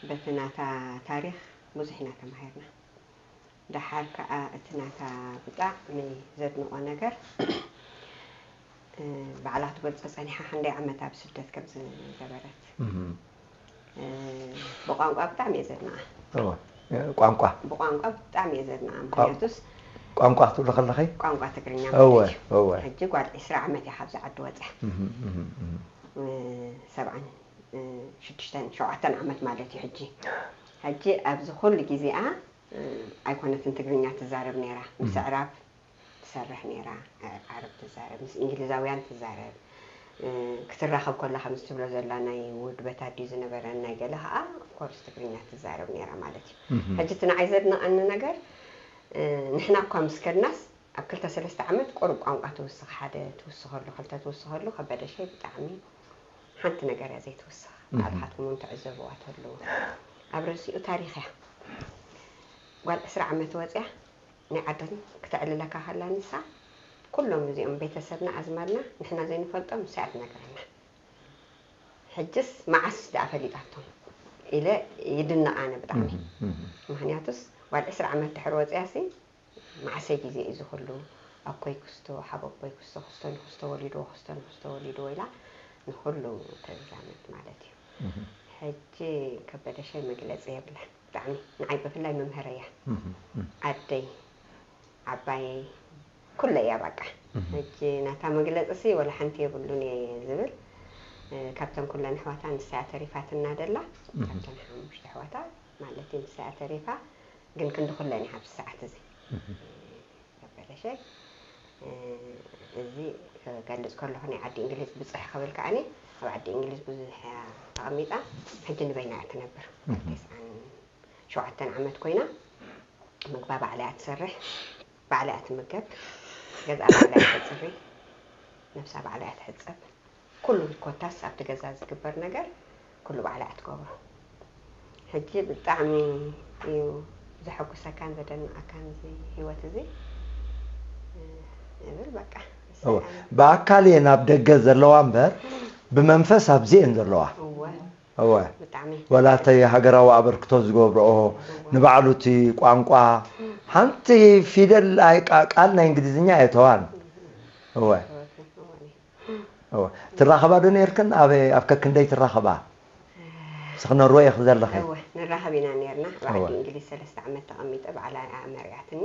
በቲ ናታ ታሪክ ብዙሕ ኢና ተማሂርና ደሓር ከዓ እቲ ናታ ብጣዕሚ ዘድንቆ ነገር ባዕላ ክትገልፆ ፀኒሓ ክንደይ ዓመት ኣብ ስደት ከም ዝገበረት ብቋንቋ ብጣዕሚ እየ ዘድንቃ ቋንቋ ብቋንቋ ብጣዕሚ እየ ዘድንቃ ምክንያቱስ ቋንቋ ክትብሎ ከለኸይ ቋንቋ ትግርኛ እወ ማለት እዩ እወ ሕጂ ጓል ዒስራ ዓመት እያ ካብዚ ዓዲ ወፅያ ሰብዓን ሽዱሽተን ሸውዓተን ዓመት ማለት እዩ ሕጂ ሕጂ ኣብዚ ኩሉ ግዜኣ ኣይኮነትን ትግርኛ ትዛረብ ነይራ ምስ ኣዕራብ ትሰርሕ ነይራ ዓረብ ትዛረብ ምስ እንግሊዛውያን ትዛረብ ክትራኸብ ከላ ከምዚ ትብሎ ዘላ ናይ ውድበታት ድዩ ዝነበረን ናይ ገለ ከዓ ኦፍኮርስ ትግርኛ ትዛረብ ነይራ ማለት እዩ ሕጂ እቲ ንዓይ ዘድንቐኒ ነገር ንሕና እኳ ምስ ከድናስ ኣብ ክልተ ሰለስተ ዓመት ቁሩብ ቋንቋ ትውስኽ ሓደ ትውስኸሉ ክልተ ትውስኸሉ ከበደ ሸይ ብጣዕሚ ሓንቲ ነገር እያ ዘይትውስኽ ባዕልኻትኩም እውን ትዕዘብዋ ተለዉ ኣብ ርእሲኡ ታሪኽ እያ ጓል ዕስራ ዓመት ወፅያ ናይ ዓደን ክተዕልለካ ከላ ንሳ ኩሎም እዚኦም ቤተሰብና ኣዝማድና ንሕና ዘይንፈልጦም ንሳ እያ ትነግረና ሕጅስ መዓስ ደኣ ፈሊጣቶም ኢለ ይድነቕ ኣነ ብጣዕሚ ምክንያቱስ ጓል ዕስራ ዓመት ድሕሪ ወፅያሲ መዓሰይ ግዜ እዩ ዝኽሉ ኣኮይ ክስቶ ሓቦቦይ ክስቶ ክስቶ ንክስቶ ወሊድዎ ክስቶ ንክስቶ ወሊድዎ ኢላ ንኹሉ ተዛምድ ማለት እዩ ሕጂ ከበደሸይ መግለፂ የብላን ብጣዕሚ ንዓይ ብፍላይ መምህረይ እያ ኣደይ ዓባየይ ኩለ እያ በቃ ሕጂ ናታ መግለፂ ሲ ወላ ሓንቲ የብሉን እየ ዝብል ካብተን ኩለን ኣሕዋታ ንሳ እያ ተሪፋትና ደላ ካብተን ሓሙሽተ ኣሕዋታ ማለት እዩ ንሳ እያ ተሪፋ ግን ክንዲ ኩለን እያ ኣብዚ ሰዓት እዚ ከበደሸይ እዚ ክገልፅ ከለኹ ናይ ዓዲ እንግሊዝ ብፅሕ ክብል ከዓኒ ኣብ ዓዲ እንግሊዝ ብዙሕ እያ ተቐሚጣ ሕጂ ንበይና እያ ትነብር ተስዓን ሸውዓተን ዓመት ኮይና ምግባ ባዕላ እያ ትሰርሕ ባዕላ እያ ትምገብ ገዛ ባዕላ እያ ተፅሪ ነብሳ ባዕላ እያ ትሕፀብ ኩሉ ኮታስ ኣብቲ ገዛ ዝግበር ነገር ኩሉ ባዕላ እያ ትገብሮ ሕጂ ብጣዕሚ እዩ ዘሐጉሰካን ዘደንቀካን እዚ ህይወት እዚ እብል በቃ ብኣካል እየን ኣብ ደገ ዘለዋ እምበር ብመንፈስ ኣብዚ እየን ዘለዋ እወ እወ ብጣዕሚ ወላ እተይ ሃገራዊ ኣበርክቶ ዝገብርኦ ንባዕሉ እቲ ቋንቋ ሓንቲ ፊደል ኣይ- ቃ- ቃል ናይ እንግሊዝኛ ኣየተዋን እወ እወ ትራኸባ ዶ ነርክን ኣብ ኣብ ከክንደይ ትራኸባ ስኽነርወ ኢኽ ዘለኺ እወ ንራኸብ ኢና ነርና ኣብ ዓዲ እንግሊዝ ሰለስተ ዓመት ተቐሚጠ ባዕላ እያ መሪዓትኒ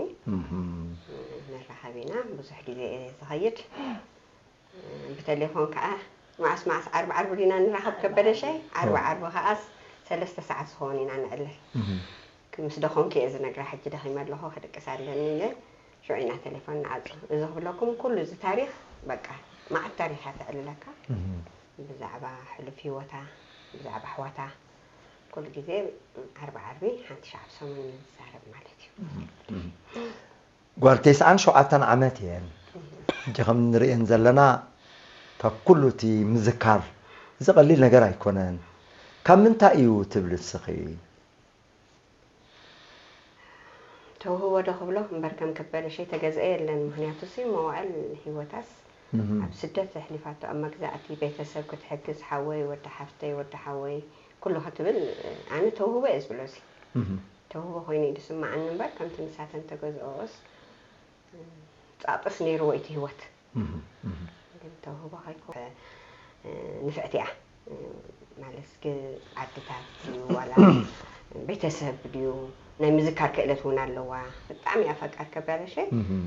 ንራኸብ ኢና ብዙሕ ግዜ እየ ዝኸይድ ብቴሌፎን ከዓ መዓስ መዓስ ዓርቢ ዓርቢ ዲና ንራኸብ ከበደ ሻይ ዓርቢ ዓርቢ ከዓስ ሰለስተ ሰዓት ዝኸውን ኢና ንዕልል ምስ ደኸምኩ እየ ዝነግራ ሕጂ ደኺመ ኣለኹ ክድቅስ ኣለኒ ኢለ ሽዑ ኢና ቴሌፎን ንዓጹ። እዚ ክብለኩም ኩሉ እዚ ታሪኽ በቃ መዓት ታሪኽ እያ ተዕልለካ። ብዛዕባ ሕሉፍ ህይወታ፣ ብዛዕባ ኣሕዋታ ኩሉ ግዜ ዓርቢ ዓርቢ ሓንቲ ሻዕ ኣብ ሰሙን ንዛረብ ማለት እዩ። ጓል ተስዓን ሸውዓተን ዓመት እየን። ሕጂ ከም ንርእየን ዘለና ካብ ኩሉ እቲ ምዝካር እዚ ቀሊል ነገር ኣይኮነን። ካብ ምንታይ እዩ ትብል ንስኺ? ተውህቦ ዶ ክብሎ እምበር ከም ከበደ ሸይ ተገዝአ የለን። ምክንያቱ ሲ መዋእል ህይወታስ ኣብ ስደት ኣሕሊፋቶ ኣብ መግዛእቲ ቤተሰብ ክትሕግዝ ሓወይ ወዲ ሓፍተይ ወዲ ሓወይ ኩሉ ክትብል ኣነ ተውህቦ እየ ዝብሎ ሲ ተውህቦ ኮይኑ እዩ ዝስማዓኒ እምበር ከምቲ ንሳተን ተገዝኦስ ጻጥስ ነይርዎ እቲ ህይወት ግን ተውህቦ ከይኮ ንፍዕቲ እያ ማለት ግን ዓድታት ድዩ ዋላ ቤተሰብ ድዩ ናይ ምዝካር ክእለት እውን ኣለዋ ብጣዕሚ እያ ፈቃር ከበረሸ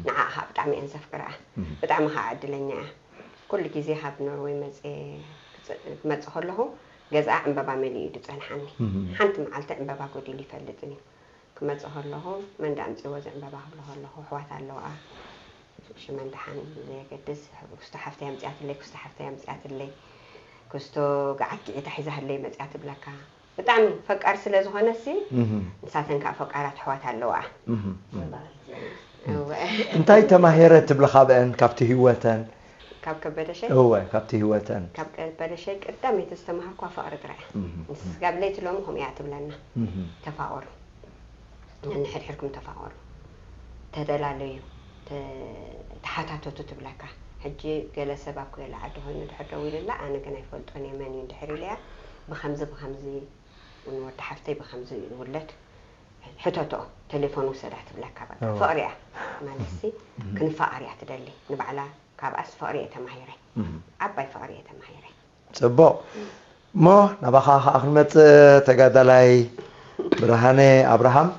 ንዓ ከዓ ብጣዕሚ እየን ዘፍቅራ ብጣዕሚ ከዓ ዕድለኛ እያ ኩሉ ግዜ ካብ ኖርወይ መፅእ ክመፅእ ከለኹ ገዝኣ ዕምበባ መሊኡ እዩ ዝፀንሓኒ ሓንቲ መዓልቲ ዕምበባ ጎዲሉ ይፈልጥን እዩ ክመፅእ ከለኹ መን ዳኣምፅእዎ እዚ ዕምበባ ክብሎ ከለኹ ኣሕዋት ኣለውኣ ሽመን ደሓን ብዘየገድስ ክስቶ ሓፍተይ ኣምፅኣትለይ ክስቶ ሓፍተይ ኣምፅኣትለይ ክስቶ ገዓት ጊዒታ ሒዛትለይ መፅኣ ትብለካ ብጣዕሚ ፈቃር ስለ ዝኾነሲ ንሳተን ከዓ ፈቃራት ኣሕዋት ኣለውኣ እንታይ ተማሂረ ትብሊ ካብአን ካብቲ ህይወተን ካብ ከበደሸ እወ ካብቲ ህይወተን ካብ ከበደሸ ቀዳመይቲ ዝተማሃርኳ ፍቅሪ ጥራይ እያ ንስጋብ ለይቲ ሎሚ ከምኡ እያ ትብለና ተፋቀሩ ነንሕድሕድኩም ተፋቀሩ ተደላለዩ ተሓታተቱ ትብለካ ሕጂ ገለ ሰብ ኣብ ኩለ ዓዲ ኮይኑ ድሕር ደው ኢሉላ ኣነ ግን ኣይፈልጦን እየ መን እዩ ድሕር ኢለያ ብከምዚ ብከምዚ ንወዲ ሓፍተይ ብከምዚ ይውለድ ሕተቶ ቴሌፎን ውሰዳ ትብለካ በቃ ፍቅሪ እያ ማለት ሲ ክንፋቀር እያ ትደሊ ንባዕላ ካብኣስ ፍቅሪ እየ ተማሂረ ዓባይ ፍቅሪ እየ ተማሂረ ፅቡቅ እሞ ናባኻ ከዓ ክንመፅእ ተጋዳላይ ብርሃነ ኣብርሃም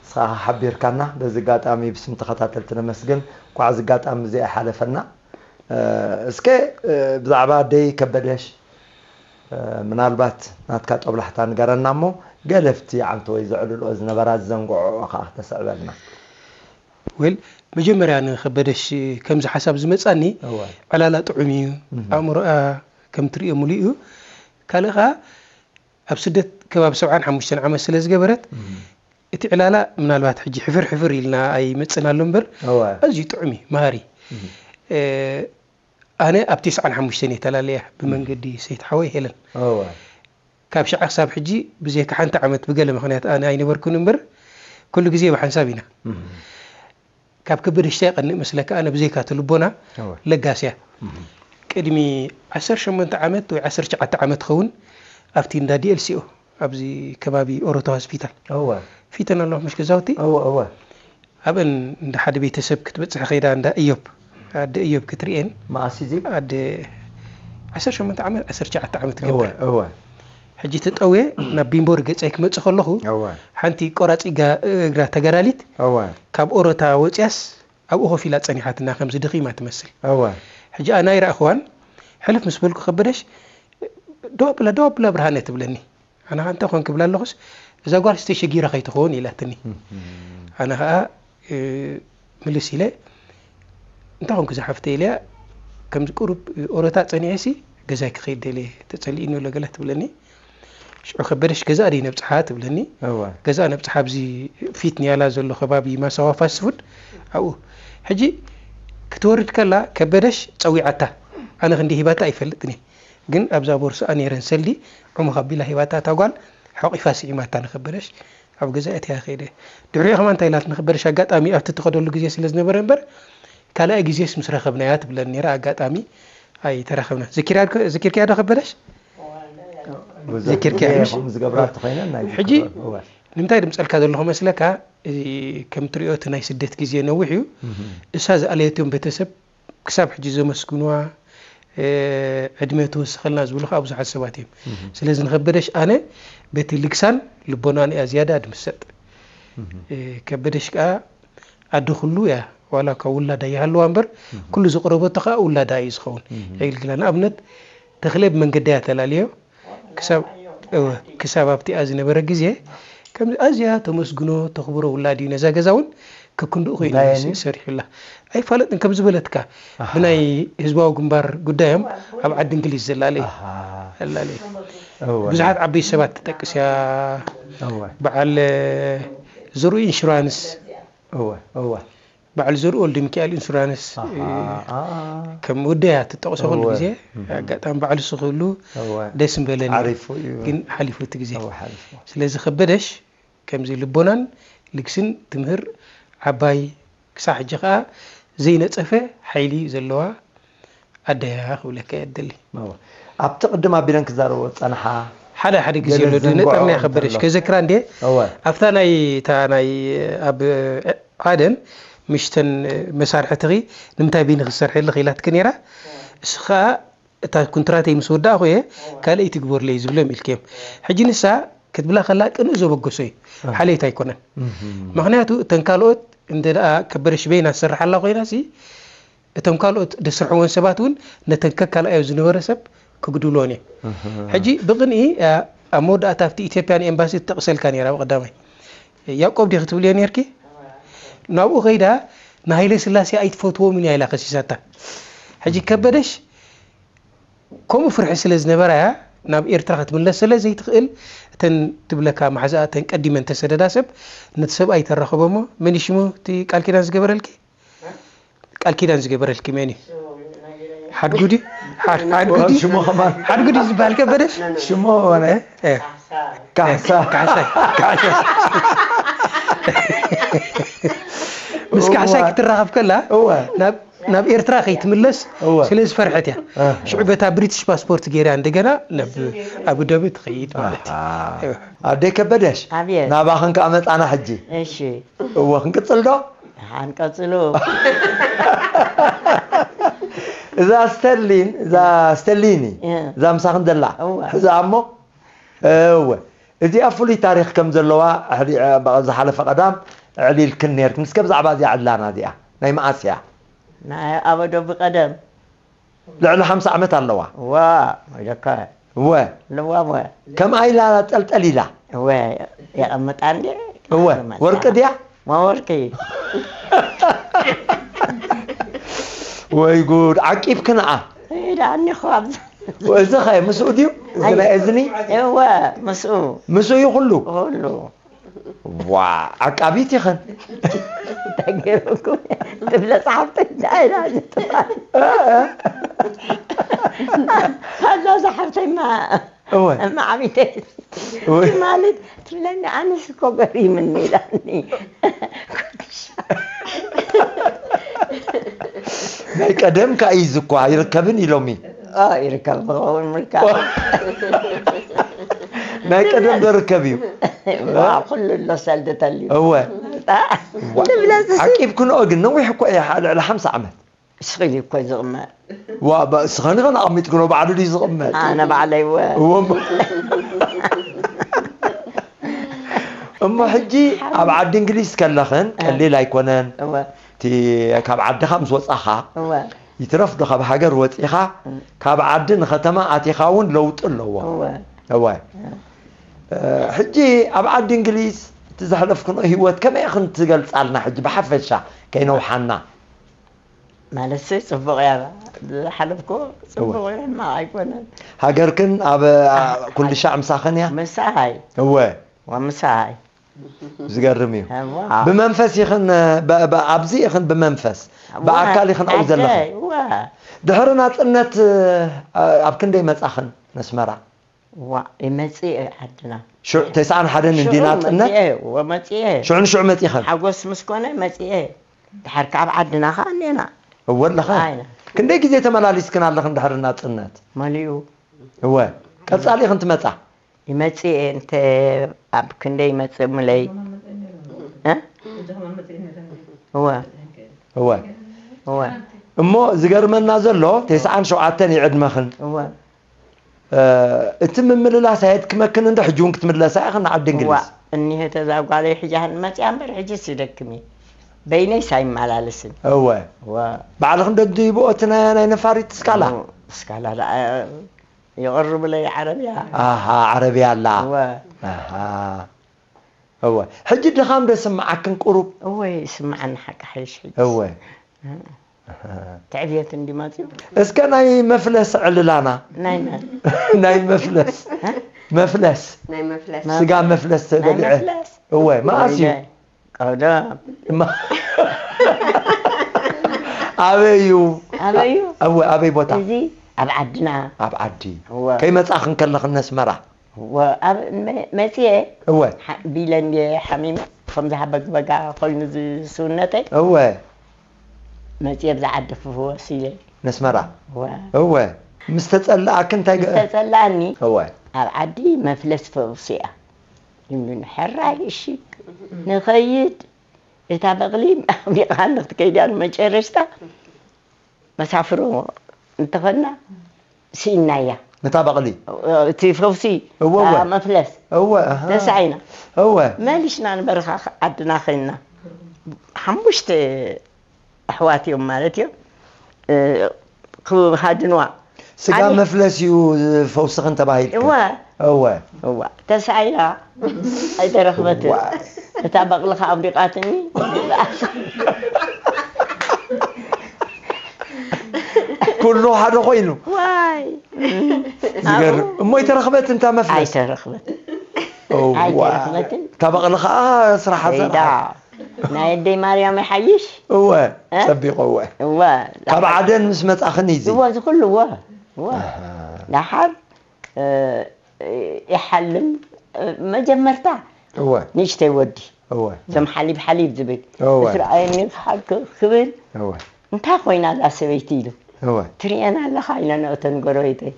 ንስኻ ሓቢርካና በዚ ኣጋጣሚ ብስም ተኸታተልቲ ነመስግን እንኳዕ እዚ ኣጋጣሚ እዚ ኣይሓለፈና እስከ ብዛዕባ ኣደይ ከበደሽ ምናልባት ናትካ ጦብላሕታ ንገረና እሞ ገለ ኣብቲ ዓንተወይ ዘዕልልኦ ዝነበራ ዝዘንግዕኦ ከዓ ክተስዕበልና ወል መጀመርያ ንከበደሽ ከምዚ ሓሳብ ዝመፃኒ ዕላላ ጥዑም እዩ ኣእምሮኣ ከም ትሪኦ ሙሉ እዩ ካልእ ከዓ ኣብ ስደት ከባቢ ሰብዓን ሓሙሽተን ዓመት ስለ ዝገበረት እቲ ዕላላ ምናልባት ሕጂ ሕፍር ሕፍር ኢልና ኣይመፅን ኣሎ እምበር ኣዝዩ ጥዑም እዩ መሃሪ ኣነ ኣብ ቴስዓን ሓሙሽተን እየ ተላለያ ብመንገዲ ሰይቲ ሓወይ ሄለን ካብ ሽዓ ክሳብ ሕጂ ብዘይካ ሓንቲ ዓመት ብገለ ምክንያት ኣነ ኣይነበርኩን እምበር ኩሉ ግዜ ብሓንሳብ ኢና ካብ ከበደ ሽታ ይቀንእ መስለካ ኣነ ብዘይካ እቲ ልቦና ለጋስ እያ ቅድሚ ዓሰርተ ሸሞንተ ዓመት ወይ ዓሰርተ ትሽዓተ ዓመት ኸውን ኣብቲ እንዳ ዲኤልሲኦ ኣብዚ ከባቢ ኦሮታ ሆስፒታል ፊተን ኣለኹ ምሽ ገዛውቲ ኣብአን እንደ ሓደ ቤተሰብ ክትበፅሕ ከይዳ እንዳ እዮብ ኣደ እዮብ ክትርእየን መኣስ እዚ ኣደ ዓሰርተ ሸሞንተ ዓመት ዓሰርተ ትሽዓተ ዓመት ትገብር እወ ሕጂ ተጠውየ ናብ ቢምቦር ገፀይ ክመፅእ ከለኹ እወ ሓንቲ ቆራፂ እጋ- እግራ ተጋዳሊት እወ ካብ ኦሮታ ወፅያስ ኣብኡ ኮፍ ኢላ ፀኒሓትና ከምዚ ድኺማ ትመስል እወ ሕጂ ኣነ ኣይረእኽዋን ሕልፍ ምስ በልኩ ከበደሽ ደው ኣብላ ደው ኣብላ ብርሃነ ትብለኒ ኣነ ከዓ እንታይ ኮን ክብላ ኣለኹስ እዛ ጓል ስተሸጊራ ከይትኸውን ኢላትኒ ኣነ ከዓ ምልስ ኢለ እንታይ ኮንኩ ዝሓፍተ ኢለያ ከምዚ ቁሩብ ኦሮታ ፀኒዐሲ ገዛይ ክኸይድ ደልየ ተፀሊእኒ ኣሎ ገለ ትብለኒ ሽዑ ከበደሽ ገዛእ ደይ ነብፅሓ ትብለኒ ገዛእ ነብፅሓ ኣብዚ ፊት ንያላ ዘሎ ከባቢ ማሳዋ ፋስት ፉድ ኣብኡ ሕጂ ክትወርድ ከላ ከበደሽ ፀዊዓታ ኣነ ክንዲ ሂባታ ኣይፈልጥን እየ ግን ኣብዛ ቦርስኣ ነይረን ሰልዲ ዕሙኽ ኣቢላ ሂባታ እታ ጓል ሓቒፋ ስዒማታ ንከበደሽ ኣብ ገዛ እትያ ከይደ ድሕሪኡ ከማ እንታይ ኢላት ንከበደሽ ኣጋጣሚ ኣብቲ ትኸደሉ ግዜ ስለ ዝነበረ እምበር ካልኣይ ግዜስ ምስ ረኸብናያ ትብለን ነይራ ኣጋጣሚ ኣይተራኸብና ዝኪርክያ ዶ ከበደሽ ዝኪርክያ ምሽ ዝገብራ ተኮይነ ናይ ሕጂ ንምንታይ ድምፀልካ ዘለኹ መስለካ ከም ትሪኦ እቲ ናይ ስደት ግዜ ነዊሕ እዩ እሳ ዝኣለየትዮም ቤተሰብ ክሳብ ሕጂ ዘመስግንዋ ዕድመ ተወስኸልና ዝብሉ ከዓ ብዙሓት ሰባት እዮም ስለዚ ንኸበደሽ ኣነ በቲ ልግሳን ልቦናን እያ ዝያዳ ድምሰጥ ከበደሽ ከዓ ኣደ ኩሉ እያ ዋላ ካብ ውላዳ ይሃለዋ እምበር ኩሉ ዝቅረበቶ ከዓ ውላዳ እዩ ዝኸውን የግልግላ ንኣብነት ተኽለ ብመንገዲ እያ ተላልዮ ክሳብ ኣብቲኣ ዝነበረ ግዜ ከም ኣዝያ ተመስግኖ ተኽብሮ ውላድ እዩ ነዛ ገዛ እውን ከክንድኡ ኮይኑ ሰሪሑላ ኣይፋለጥን። ከም ዝበለትካ ብናይ ህዝባዊ ግንባር ጉዳዮም ኣብ ዓዲ እንግሊዝ ዘላለዩ ኣላለዩ። ብዙሓት ዓበይቲ ሰባት ትጠቅስ እያ። በዓል ዘርኡ ኢንሹራንስ፣ በዓል ዘርኡ ወልደ ሚካኤል ኢንሹራንስ ከም ወደያ ትጠቕሶ ኩሉ ግዜ። ኣጋጣሚ ባዕሉ ስኽህሉ ደስ ምበለኒ፣ ግን ሓሊፉ እቲ ግዜ። ስለዚ ከበደሽ ከምዚ ልቦናን ልግስን ትምህር ዓባይ ክሳዕ ሕጂ ከኣ ዘይነጸፈ ሓይሊ ዘለዋ ኣደያ ክብለካ እየ ደሊ። ኣብቲ ቅድም ኣቢለን ክዛረቦ ዝጸንሓ ሓደ ሓደ ግዜ ኣሎ ነጠርና ከበደሽ ከዘክራ እንዴ ኣብታ ናይ እታ ናይ ኣብ ዓደን ምሽተን መሳርሕትኺ ንምንታይ ቢኒ ክሰርሐልኽ ኢላትክ ነይራ። እሱ ከኣ እታ ኩንትራተይ ምስ ወዳእኹ እየ ካልኣይቲ ግበሩለይ ዝብሎም ኢልክዮም። ሕጂ ንሳ ክትብላ ከላ ቅንእ ዘበገሶ እዩ፣ ሓልዮት ኣይኮነን። ምኽንያቱ እተን ካልኦት እንተ ደኣ ከበደ ሽበይና ዝሰርሓላ ኮይና ሲ እቶም ካልኦት ደስርሕወን ሰባት እውን ነተን ከካልኣዮ ዝነበረ ሰብ ክጉድልዎን እዮም። ሕጂ ብቕንኢ ኣብ መወዳእታ ኣብቲ ኢትዮጵያን ኤምባሲ ትጠቕሰልካ ነይራ ብቐዳማይ ያዕቆብ ዲኺ ትብልዮ ነርኪ? ናብኡ ከይዳ ንሃይለ ስላሴ ኣይትፈትዎም ኢና ኢላ ከሲሳታ። ሕጂ ከበደሽ ከምኡ ፍርሒ ስለ ዝነበራያ ናብ ኤርትራ ክትምለስ ስለ ዘይትኽእል እተን ትብለካ ማሕዛኣ እተን ቀዲመን ተሰደዳ ሰብ ነቲ ሰብኣይ ተራኸቦ እሞ መን እዩ ሽሙ እቲ ቃል ኪዳን ዝገበረልኪ? ቃል ኪዳን ዝገበረልኪ መን እዩ? ሓድጉዲ ሓድጉዲ ሽሙ ከማን ሓድጉዲ ዝበሃል ከበደሽ ሽሙ ሆነ ካሕሳ ካሕሳይ ካሕሳይ ምስ ካሕሳይ ክትራኸብ ከላ ናብ ኤርትራ ከይትምለስ ስለ ዝፈርሐት እያ። ሽዑ በታ ብሪቲሽ ፓስፖርት ገይራ እንደገና ናብ ኣቡዳቢ ትኸይድ ማለት እዩ። ኣደይ ከበደሽ ናባኽን ከዓ መፃና ሕጂ። እወ ክንቅፅል ዶ? ሓን ቀፅሉ። እዛ ስተርሊን እዛ ስተርሊኒ እዛ ምሳኽን ዘላ ሕዛ እሞ እወ እዚኣ ፍሉይ ታሪኽ ከም ዘለዋ ዝሓለፈ ቀዳም ዕሊልክን ነርክን። እስከ ብዛዕባ እዚኣ ዕላና እዚኣ ናይ መኣስ እያ? ናይ ኣበዶ ብቀደም ልዕሊ ሓምሳ ዓመት ኣለዋ። ዋ ወደካ እወ ኣለዋ እወ ከምኣ ኢላ ጠልጠል ኢላ እወ የቐምጣ እንዲ እወ ወርቂ ድያ? ማ ወርቂ ወይ ጉድ ዓቂብክንኣ ኢዳ ኣኒኹ ኣብዚ እዚ ኸ ምስኡ ድዩ እዚ ናይ እዝኒ እወ ምስኡ ምስኡ እዩ ኩሉ ኩሉ ዋ ዓቃቢት ኢኽን እንታይ ገይሩኩም ትብለ ጸሓፍቲ እንታይ ኢላ ዝጥፋ ኣላ ዝሓፍተይማ እወ እማ ዓቢተይ እወ ማለት ትብለኒ ኣነስ እኮ ገሪምኒ ኢላኒ ናይ ቀደም ከኣ እዩ ዝኳ ይርከብን ኢሎሚ ይርከብ ክኸውን ምልካ ናይ ቀደም ዘርከብ እዩ ኩሉ ኣሎ ሰልዲ ተልዩ እወ ዓቂብ ክንኦ ግን ነዊሕ እኮ እየ ልዕሊ ሓምሳ ዓመት እስኺ እኮ ዝቕመጥ ዋ እስኸኒ ኸን ኣቕሚጥ ክኖ ባዕሉ ድዩ ዝቕመጥ ኣነ ባዕለይ ወ እሞ ሕጂ ኣብ ዓዲ እንግሊዝ ከለኽን ቀሊል ኣይኮነን እቲ ካብ ዓድኻ ምስ ወፃኻ ይትረፍ ዶ ካብ ሃገር ወፂኻ ካብ ዓዲ ንኸተማ ኣቲኻ እውን ለውጢ ኣለዎ እወ ሕጂ ኣብ ዓዲ እንግሊዝ እቲ ዘሕለፍክኖ ህይወት ከመይ ኢኽን ትገልፃልና ሕጂ ብሓፈሻ ከይነውሓና ማለት ጽቡቕ እያ ዝሓለፍኮ ጽቡቕ ሕማቕ ኣይኮነን ሃገርክን ኣብ ኩልሻዕ ምሳኽን እያ ምሳይ እወ ምሳይ ዝገርም እዩ። ብመንፈስ ይኽን ኣብዚ ይኽን ብመንፈስ ብኣካል ይኽን ኣብኡ ዘለኽን ድሕሪ ናፅነት ኣብ ክንደይ መፃኽን ነስመራ? ዋ ይመፅእ ዓድና ሽዑ ተስዓን ሓደን እንዲ ናፅነት ሽዑ ንሽዑ መፂኽን ሓጎስ ምስ ኮነ መፅኤ ድሓር ካብ ዓድና ከዓ እኔና እወ ኣለኻ ክንደይ ግዜ ተመላሊስክን ኣለኽን ድሕሪ ናፅነት? መሊኡ እወ ቀፃሊ ይኽን ትመፃ ይመጽእ እየ እንተ ኣብ ክንደይ ይመጽእ ምለይ እ? እወ እወ እወ እሞ ዝገርመና ዘሎ ተስዓን ሸውዓተን እዩ ዕድመኽን እወ እ፣ እቲ ምምልላስ ኣየድክመክን እንዶ ሕጂ እውን ክትምለሳ ኢኽን ዓዲ እዋ እንግሊዝ እኒሀ ተዛ ጓለይ ሕጂ ሃን መጽያ እምበር ሕጂስ ይደክም እዩ በይነይስ ኣይመላለስን እወ እወ ባዕልኽን ዶ ትድይብኦ እቲ ናይ ናይ ነፋሪት ስካላ ስካላ ደኣ የቕርብለይ ዓረብያ ኣሃ ዓረብያ ኣላ እወ ኣሃ እወ። ሕጂ ድኻም ዶ ይስምዓክን ቁሩብ? እወ ይስምዓኒ ሓቂ ሓይሽ ሕጂ። እወ። ትዕብየት እንዲ መፅዩ። እስከ ናይ መፍለስ ዕልላና። ናይ መን? ናይ መፍለስ። መፍለስ። ናይ መፍለስ ስጋ መፍለስ ናይ ተበሊዐ። መፍለስ? እወ፣ መኣስ እዩ? ቀደም። ማ- ኣበይ እዩ? ኣበይ እዩ? እወ፣ ኣበይ ቦታ? እዚ ኣብ ዓድና ኣብ ዓዲ። እወ። ከይመጻኽን ከለኽን ነስመራ? እወ፣ ኣብ መ- መፅየ እወ። ሓ- ቢለ እንድየ ሓሚመ ከምዚ ሃበግበጋ ኮይኑ ዝስውነተይ እወ። መፅየ ብዛ ዓዲ ፍወስ ኢለ። ነስመራ? እወ። እወ። ምስ ተጸላኣኪ እንታይ ገ- ዝተፀላኒ እወ። ኣብ ዓዲ መፍለስ ፈውሲ እያ ይብሉኒ። ሕራይ እሺ ንኸይድ እታ በቕሊ ኣውዲቓ ንክትከይድ እያ ንመጨረሽታ መሳፍሮ እንተኾና ስኢናያ ነታ በቕሊ? እቲ ፈውሲ እወ፣ እወ። እታ መፍለስ እወ። ኣሃ። ተሳኢና እወ። መሊሽና ንበረኻ ዓድና ኸይና ሓሙሽተ ኣሕዋት እዮም ማለት እዮም እ፣ ክሃድንዋ ስጋ ኣነ- መፍለስ እዩ ፈውስኽን ተባሂልክን? እወ እወ። እዋ ተሳኢና ኣይተረኽበትን ዋይ። እታ በቕሊ ከዓ ኣውዲቓትኒ ኩሉ ሓደ ኮይኑ። ዋይ ዝገርም። እሞ ኣይተረኽበትን እታ መፍለስ? ኣይተረኽበትን እዋ። ኣይተረኽበትን። እታ በቕሊ ከዓ ስራሓ ከይዳ ሰራሓ። ናይ ኣደይ ማርያም ይሓይሽ እወ። እ? ጸቢቑ እወ። እዋ ካብ ዓደን ምስ መጻኽን እዩ እዚ? እዋ እዚ ኩሉ እዋ እዋ ኣሃ። ዳሓር እ፣ ይሓልም እ፣ መጀመርታ እወ። ንእሽተይ ወዲ እወ። እዞም ሓሊብ ሓሊብ ዝብል እወ። እስራኤል ንክሓልክ ክብል እወ። እንታይ ኮይና እዛ ሰበይቲ ኢሉ እወ። ትርእየን ኣለኻ ኢለን እተን ጎረቤተይ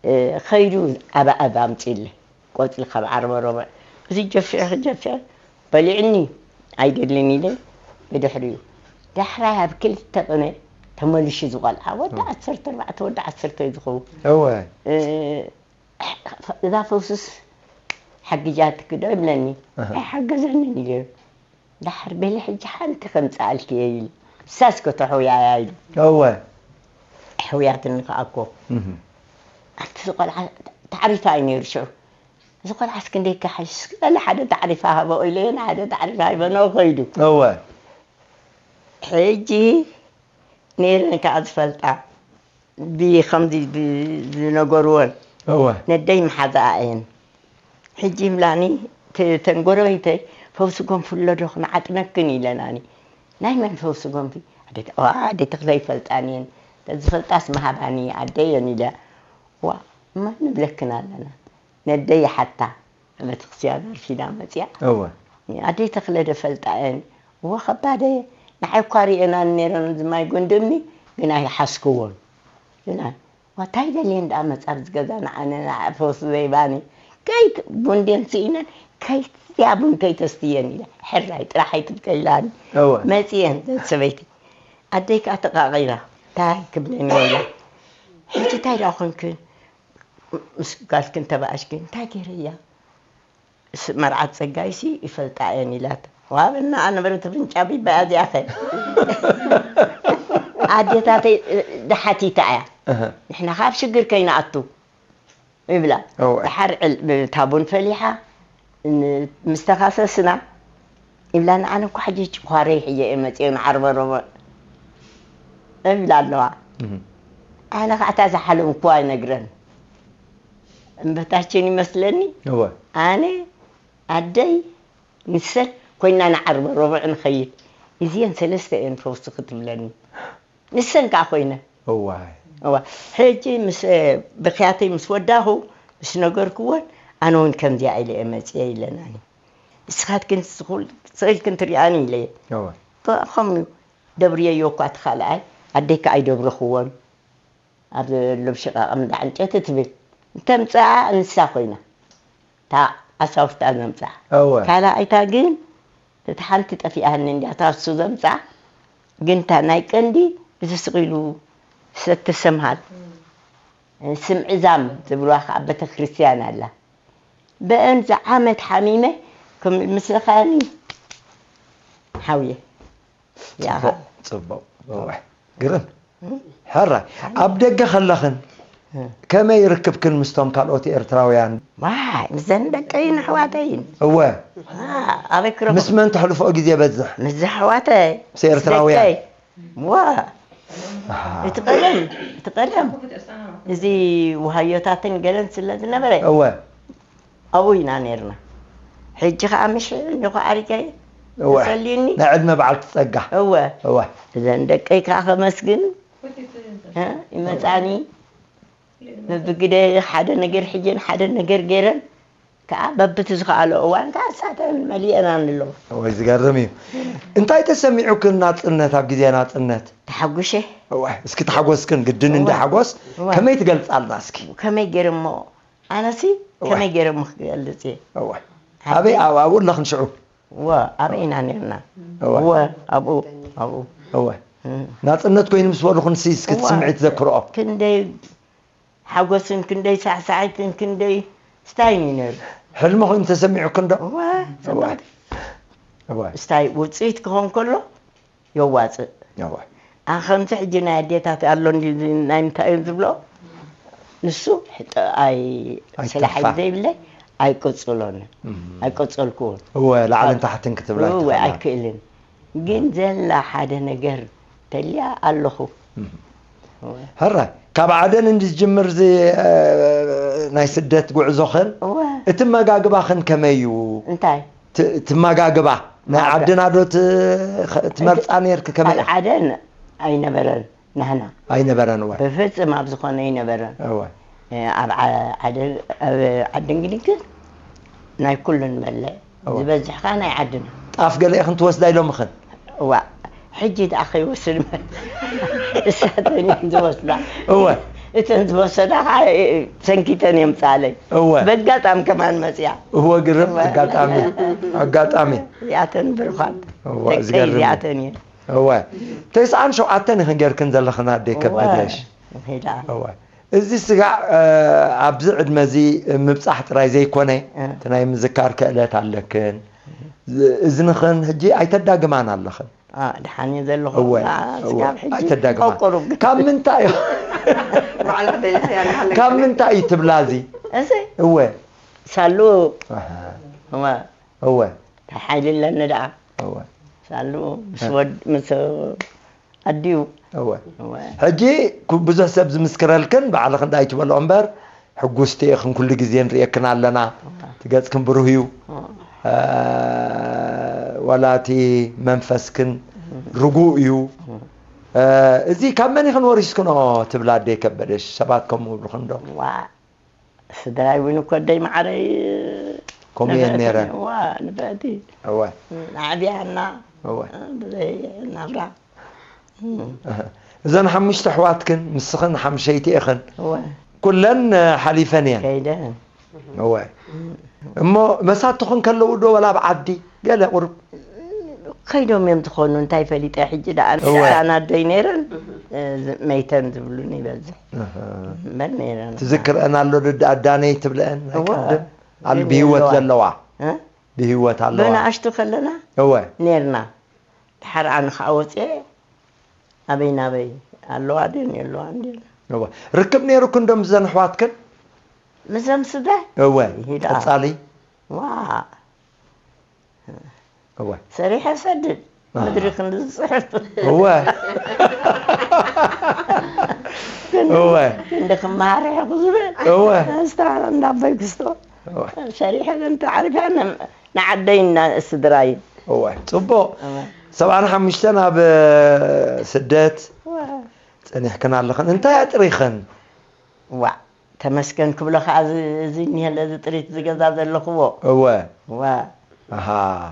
እ፣ ኸይዱ ኣባኣብ ኣምፂለ ቆፅሊ ካብ ዓርበ ረብዕ እዚ ጀፊዐ ክጀፊዐ በሊዕኒ ኣይደልን ኢለ ብድሕሪኡ ዳሕራይ ኣብ ክልተ ቅነ ተመሊሹ ዝቆልዓ ወዲ ዓሰርተ ኣርባዕተ ወዲ ዓሰርተ እዩ ዝኸውን እወ። እ፣ እዛ ፈውስስ ሓግጃትኪ ዶ ይብለኒ ኣሃ። ኣይሓገዘንን ኢለ ዳሕር በሊ ሕጂ ሓንቲ ከምፅኣልኪ እየ ኢሉ ንሳስ ከተሕውያያ ኢሉ እወ። ሕውያትኒ ከኣኮ እህ። ኣብቲ ዝቆልዓ ታዕሪፋ እዩ ነይሩ ሽዑ እዚ ቆልዓ እስኪ እንደይ ክሓይሽ እስኪ በለ ሓደ ታዕሪፋ ሃቦ ኢለዮ ንሓደ ታዕሪፋ ሂበኖ ከይዱ እወ። ሕጂ ነይረን ከዓ ዝፈልጣ ብከምዚ ብ- ዝነገርወን እወ። ነደይ መሓዛኣ እየን ሕጂ ይብላኒ ተ- ተን ጎረቤተይ ፈውሲ ጎንፊ ኣሎ ዶ ክንዓጥነክን ኢለናኒ ናይ መን ፈውሲ ጎንፊ ኣደይ ዋ ኣደይ ተኽለ ይፈልጣን እየን ተዝፈልጣስ መሃባኒ ኣደይ እየን ኢለ ዋ እማ ንብለክን ኣለና ነደይ ይሓታ ቤተክርስትያን ኣርፊዳ መፅያ እወ። ኣደይ ተኽለ ዶ ፈልጣ እየን እወ ከባደ ንዓይ እኳ ርእየናን ነይረን ዝማይ ጎንድምኒ ግን ኣይሓስክዎን ግና ዋታይ ደልየን ደኣ መጻ ኣብዚ ገዛ ንዓነ ንዓ ፈውሲ ዘይባኒ ከይ ቡንዴን ስኢነን ከይትያ ቡን ከይተስትየን ኢለ ሕራይ ጥራሕ ኣይትብቀይላኒ እወ። መጽየን ሰበይቲ ኣደይ ከዓ ተቃቂራ እንታይ ክብለኒ ወላ ሕጂ እንታይ ደኣ ኮንክን ምስ ጋልክን ተባኣሽክን እንታይ ገይረያ ስ- መርዓት ጸጋይሲ ይፈልጣ እየን ኢላት ዋብና ኣነበረት ፍንጫ ቢባ እዚኣኸ ኣዴታተይ እ፣ ደሓቲታ እያ እህ። ንሕና ካብ ሽግር ከይንኣቱ ይብላ እወ። ድሓር ዕል- ታቡን ፈሊሓ ን- ምስ ተኻሰስና ይብላ ንኣነ እኳ ሕጂ ጭዃረይ ሕየ እየ መፅኦ ንዓርበ ረቡዕ እብላ ኣለዋ እህ። ኣነ ከዓ እታ ዝሓለምኩዋ ኣይነግረን እምበታችን ይመስለኒ እወ። ኣነ ኣደይ ንሰን ኮይና ንዓርበ ረቡዕ ንኸይድ እዚአን ሰለስተ እየን ፈውሲ ክትብለኒ ንሰን ከዓ ኮይነ እዋይ። እዋ ሕጂ ምስ ብክያተይ ምስ ወዳኹ ምስ ነገርክወን ኣነ እውን ከምዚኣ ኢለ እየ መፅየ ኢለናኒ ንስኻትክን ስእልክን ትሪኣኒ ኢለየ እወ። ከምኡ ደብርየዮ እኳ እቲ ካልኣይ ኣደይ ከዓ ኣይደብረኽዎን ኣብ ዘለብ ሽቃቕ እንዳ ዕንጨቲ ትብል እንተምፅኣ ንሳ ኮይና እታ ኣሳውፍታ ዘምፅኣ እወ። ካልኣይታ ግን እቲ ሓንቲ ጠፊኣኒ እንዲያ እታ እሱ ዘምፅኣ ግን እታ ናይ ቀንዲ እዚ ስቕ ኢሉ ሰቲ ሰምሃል ስምዕዛም ዝብልዋ ከዓ ቤተክርስትያን ኣላ በአን ዝዓመት ሓሚመ ከም ምስኻኒ ሓውየ ጽቡቕ ጽቡቕ እወ። ግርም ሕራይ ኣብ ደገ ከለኽን ከመይ ርክብክን ምስቶም ካልኦት ኤርትራውያን? ዋይ፣ ምስዘን ደቀይን ኣሕዋተይን። እወ። ዋ፣ ኣበይ ክረኹ? ምስ መን ተሕልፎ ግዜ በዝሕ? ምስ ኣሕዋተይ። ምስ ኤርትራውያን? ደቀይ። ዋ፣ እቲ ቀደም፣ እቲ ቀደም። እዚ ውሃዮታትን ገለን ስለ ዝነበረ። እወ። ኣብኡ ኢና ነርና። ሕጂ ከዓ ምሽ እንዲኹ ዓሪገ እወ። ተሰልዩኒ። ናይ ዕድመ በዓልቲ ጸጋ። እወ። እወ። እዘን ደቀይ ከዓ ከመስግን እ፣ ይመፃኒ። ብግደ ሓደ ነገር ሕጀን ሓደ ነገር ገይረን ከዓ በብቲ ዝኸኣሎ እዋን ከዓ እሳተን መሊአና ኣለዎ። ወይ ዝገርም እዩ። እንታይ ተሰሚዑክን ናጽነት፣ ኣብ ግዜ ናጽነት? ተሓጉሸ። እወ፣ እስኪ ተሓጎስክን ግድን እንዲ እወ። ሓጎስ እወ። ከመይ ትገልጻልና እስኪ? ከመይ ገይረ እሞ ኣነሲ እወ። ከመይ ገይረ እሞ ክገልጽ እየ? እወ። ኣበይ ኣብ ኣብኡ ኣለኽን ሽዑ? እወ፣ ኣበይ ኢና ነርና? እወ። እወ፣ ኣብኡ ኣብኡ እወ። እም። ናጽነት ኮይኑ ምስ በሉኽን ሲ እስኪ እቲ እወ። ስምዒት ዘክርኦ። ክንደይ ሓጎስን ክንደይ ሳዕሳዒትን ክንደይ ስታይን እዩ ነሩ። ሕልሚ ኮይኑ ተሰሚዑክን ዶ? እወ፣ እወ። እወ። ስታይ ውፅኢት ክኸውን ከሎ የዋፅእ። እወ። ኣኸምቲ ሕጂ ናይ ኣዴታት ኣሎ እንዲ ናይ ምንታይ እዩ ዝብሎ? ንሱ ሕጠ-፣ ኣይ ኣይተፋ። ስላሕ ዘይብለይ ኣይቅፅሎን። እም። ኣይቀፀልኩዎን። እወ፣ ላዕልን ታሕትን ክትብላ እወ፣ ኣይትኽእልን። ኣይክእልን። ግን ዘላ ሓደ ነገር ተልያ ኣለኹ። እም። ሕራይ፣ ካብ ዓደን እንዲ ዝጅምር እዚ እ፣ ናይ ስደት ጉዕዞኽን እወ። እቲ መጋግባኽን ከመይ እዩ? እንታይ? ት- ትመጋግባ ናይ ማዕረ። ዓድና ዶ ት- ኸ- ትመርፃ ነርክ ከመይ ኣብ ዓደን ኣይነበረን ናህና። ኣይነበረን እወ። ብፍፅም ኣብ ዝኾነ ኣይነበረን። እወ። እ፣ ኣብ ዓ-፣ ዓደ-፣ ኣብ ዓዲ እንግሊዝ ግን ናይ ኩሉ ንበልዕ። እወ። ዝበዝሕ ከዓ ናይ ዓድና። ጣፍ ገለ ኢኽን ትወስዳ ኢሎምኽን? እዋ፣ ሕጂ ደኣ ከይወስድ መ-፣ እሳተን እየን ዝወስዳ። እወ። እተን ዝወሰዳ ከዓ ሰንኪተን የምፃለይ። እወ። በጋጣም ከማን መፅያ። እወ፣ ግርም ኣጋጣሚ፣ ኣጋጣሚ። እዚኣተን ብርኳት እወ፣ ደቀይ ዝገርም እዩ። እዚኣተን እየን። እወ። ተስዓን ሸውዓተን ኢኽን ጌርክን ዘለኽን ኣደይ እወ። ከበደሽ። ሄዳ። እወ። እዚ ስጋዕ፣ እ፣ ኣብዚ ዕድመ እዚ ምብጻሕ ጥራይ ዘይኮነ፣ እ። እቲ ናይ ምዝካር ክእለት ኣለክን። ዝ-፣ እዝንኽን ሕጂ ኣይተዳግማን ኣለኽን። አ፣ ደሓን እየ ዘለኹ። እወ፣ አ፣ እወ። ስጋብ ሕጂ ኣይተዳግማን። ቆቆሩ። ካብ ምንታይ እዩ? ባዕላ ደይና እያ እናሃለች። ካብ ምንታይ እዩ ትብላ እዚ? እዚ እወ። ሳሉ ኣሃ። እወ፣ እወ። እንታይ ሓይሊ ኣለኒ ደኣ? እወ። ሳሉ ምስ እ። ወድ-፣ ምስ ኣዲኡ። እወ። እወ። ሕጂ ኩ-፣ ብዙሕ ሰብ ዝምስክረልክን ባዕልኽን ደኣ ኣይትበልኦ እምበር፣ ሕጉስቲ ኢኽን፣ ኩሉ ግዜ ንርእየክን ኣለና። እወ። እቲ ገጽክን ብሩህ እዩ። እወ። እ፣ ዋላ እቲ መንፈስክን ርጉእ እዩ። እ፣ እዚ ካብ መን ኢኽን ወሪስክንኦ ትብላ ኣደይ ከበደሽ? ሰባት ከምኡ ይብልኽን ዶ? ዋ፣ ስድራይ እውን እኮ ኣደይ ማዕረይ ከምኡ እየን ነበረትኒ። ነይረን። ዋ፣ ንብረቲ እወ። ንዓብያና እወ። ብዘይ ናብራ። እህ። እዘን ሓሙሽተ ኣሕዋትክን ምስኽን ሓምሸይቲ ኢኽን። እወ። ኩለን፣ እ፣ ሓሊፈን እየን። ከይደን። እወ። እሞ መሳትኽን ከለዉ ዶ ወላ ኣብ ዓዲ ገለ ቁሩብ? ከይዶም እዮም ዝኾኑ፣ እንታይ ፈሊጠ ሕጂ ደኣ። እወ። ሳናደይ ነይረን፣ እ፣ ዝ-፣ መይተን ዝብሉን ይበዝሕ። እህ። እምበር ነይረን። ትዝክረአን ኣሎ ዶ ኣዳነይ ትብለአን? ናይ እወ። ቀደም? ኣል-፣ ግን ብህይወት የለዋ። ዘለዋ? እ? ብህይወት ኣለዋ? ብንኣሽቱ ከለና እወ። ነይርና። ድሓር ኣነ ኸዓ ወፅኤ፣ ኣበይ ናበይ ኣለዋ ድን የለዋን ድን? እወ። ርክብ ነይሩክን ዶ ምስዘን ኣሕዋትክን? ምስዘን ስድራይ? እወ። ይሄዳ። ቀጻሊ? ዋ። እወ። ሰሪሐ ሰድድ። ኣሃ። ምድሪ ክንዲ ዝፅሕፍ። እወ። ክንዲ፣ እወ። ክንዲ ክመሃር ርሕቑ ዝብል። እወ። ስታ እንዳ ኣቦይ ክስቶ። እወ። ሰሪሐ ዘንተ ዓሪፈ ን-፣ ንዓደይ እና ስድራይ። እወ። ጽቡቕ። እወ። ሰብዓን ሓሙሽተን ኣብ ስደት እወ። ጸኒሕክን ኣለኽን። እንታይ ኣጥሪኽን? ዋዕ። ተመስገን ክብሎ ከዓ እዚ፣ እዚ እኒሀለ፣ እዚ ጥሪት፣ እዚ ገዛ ዘለኽዎ። እወ። እወ። ኣሃ።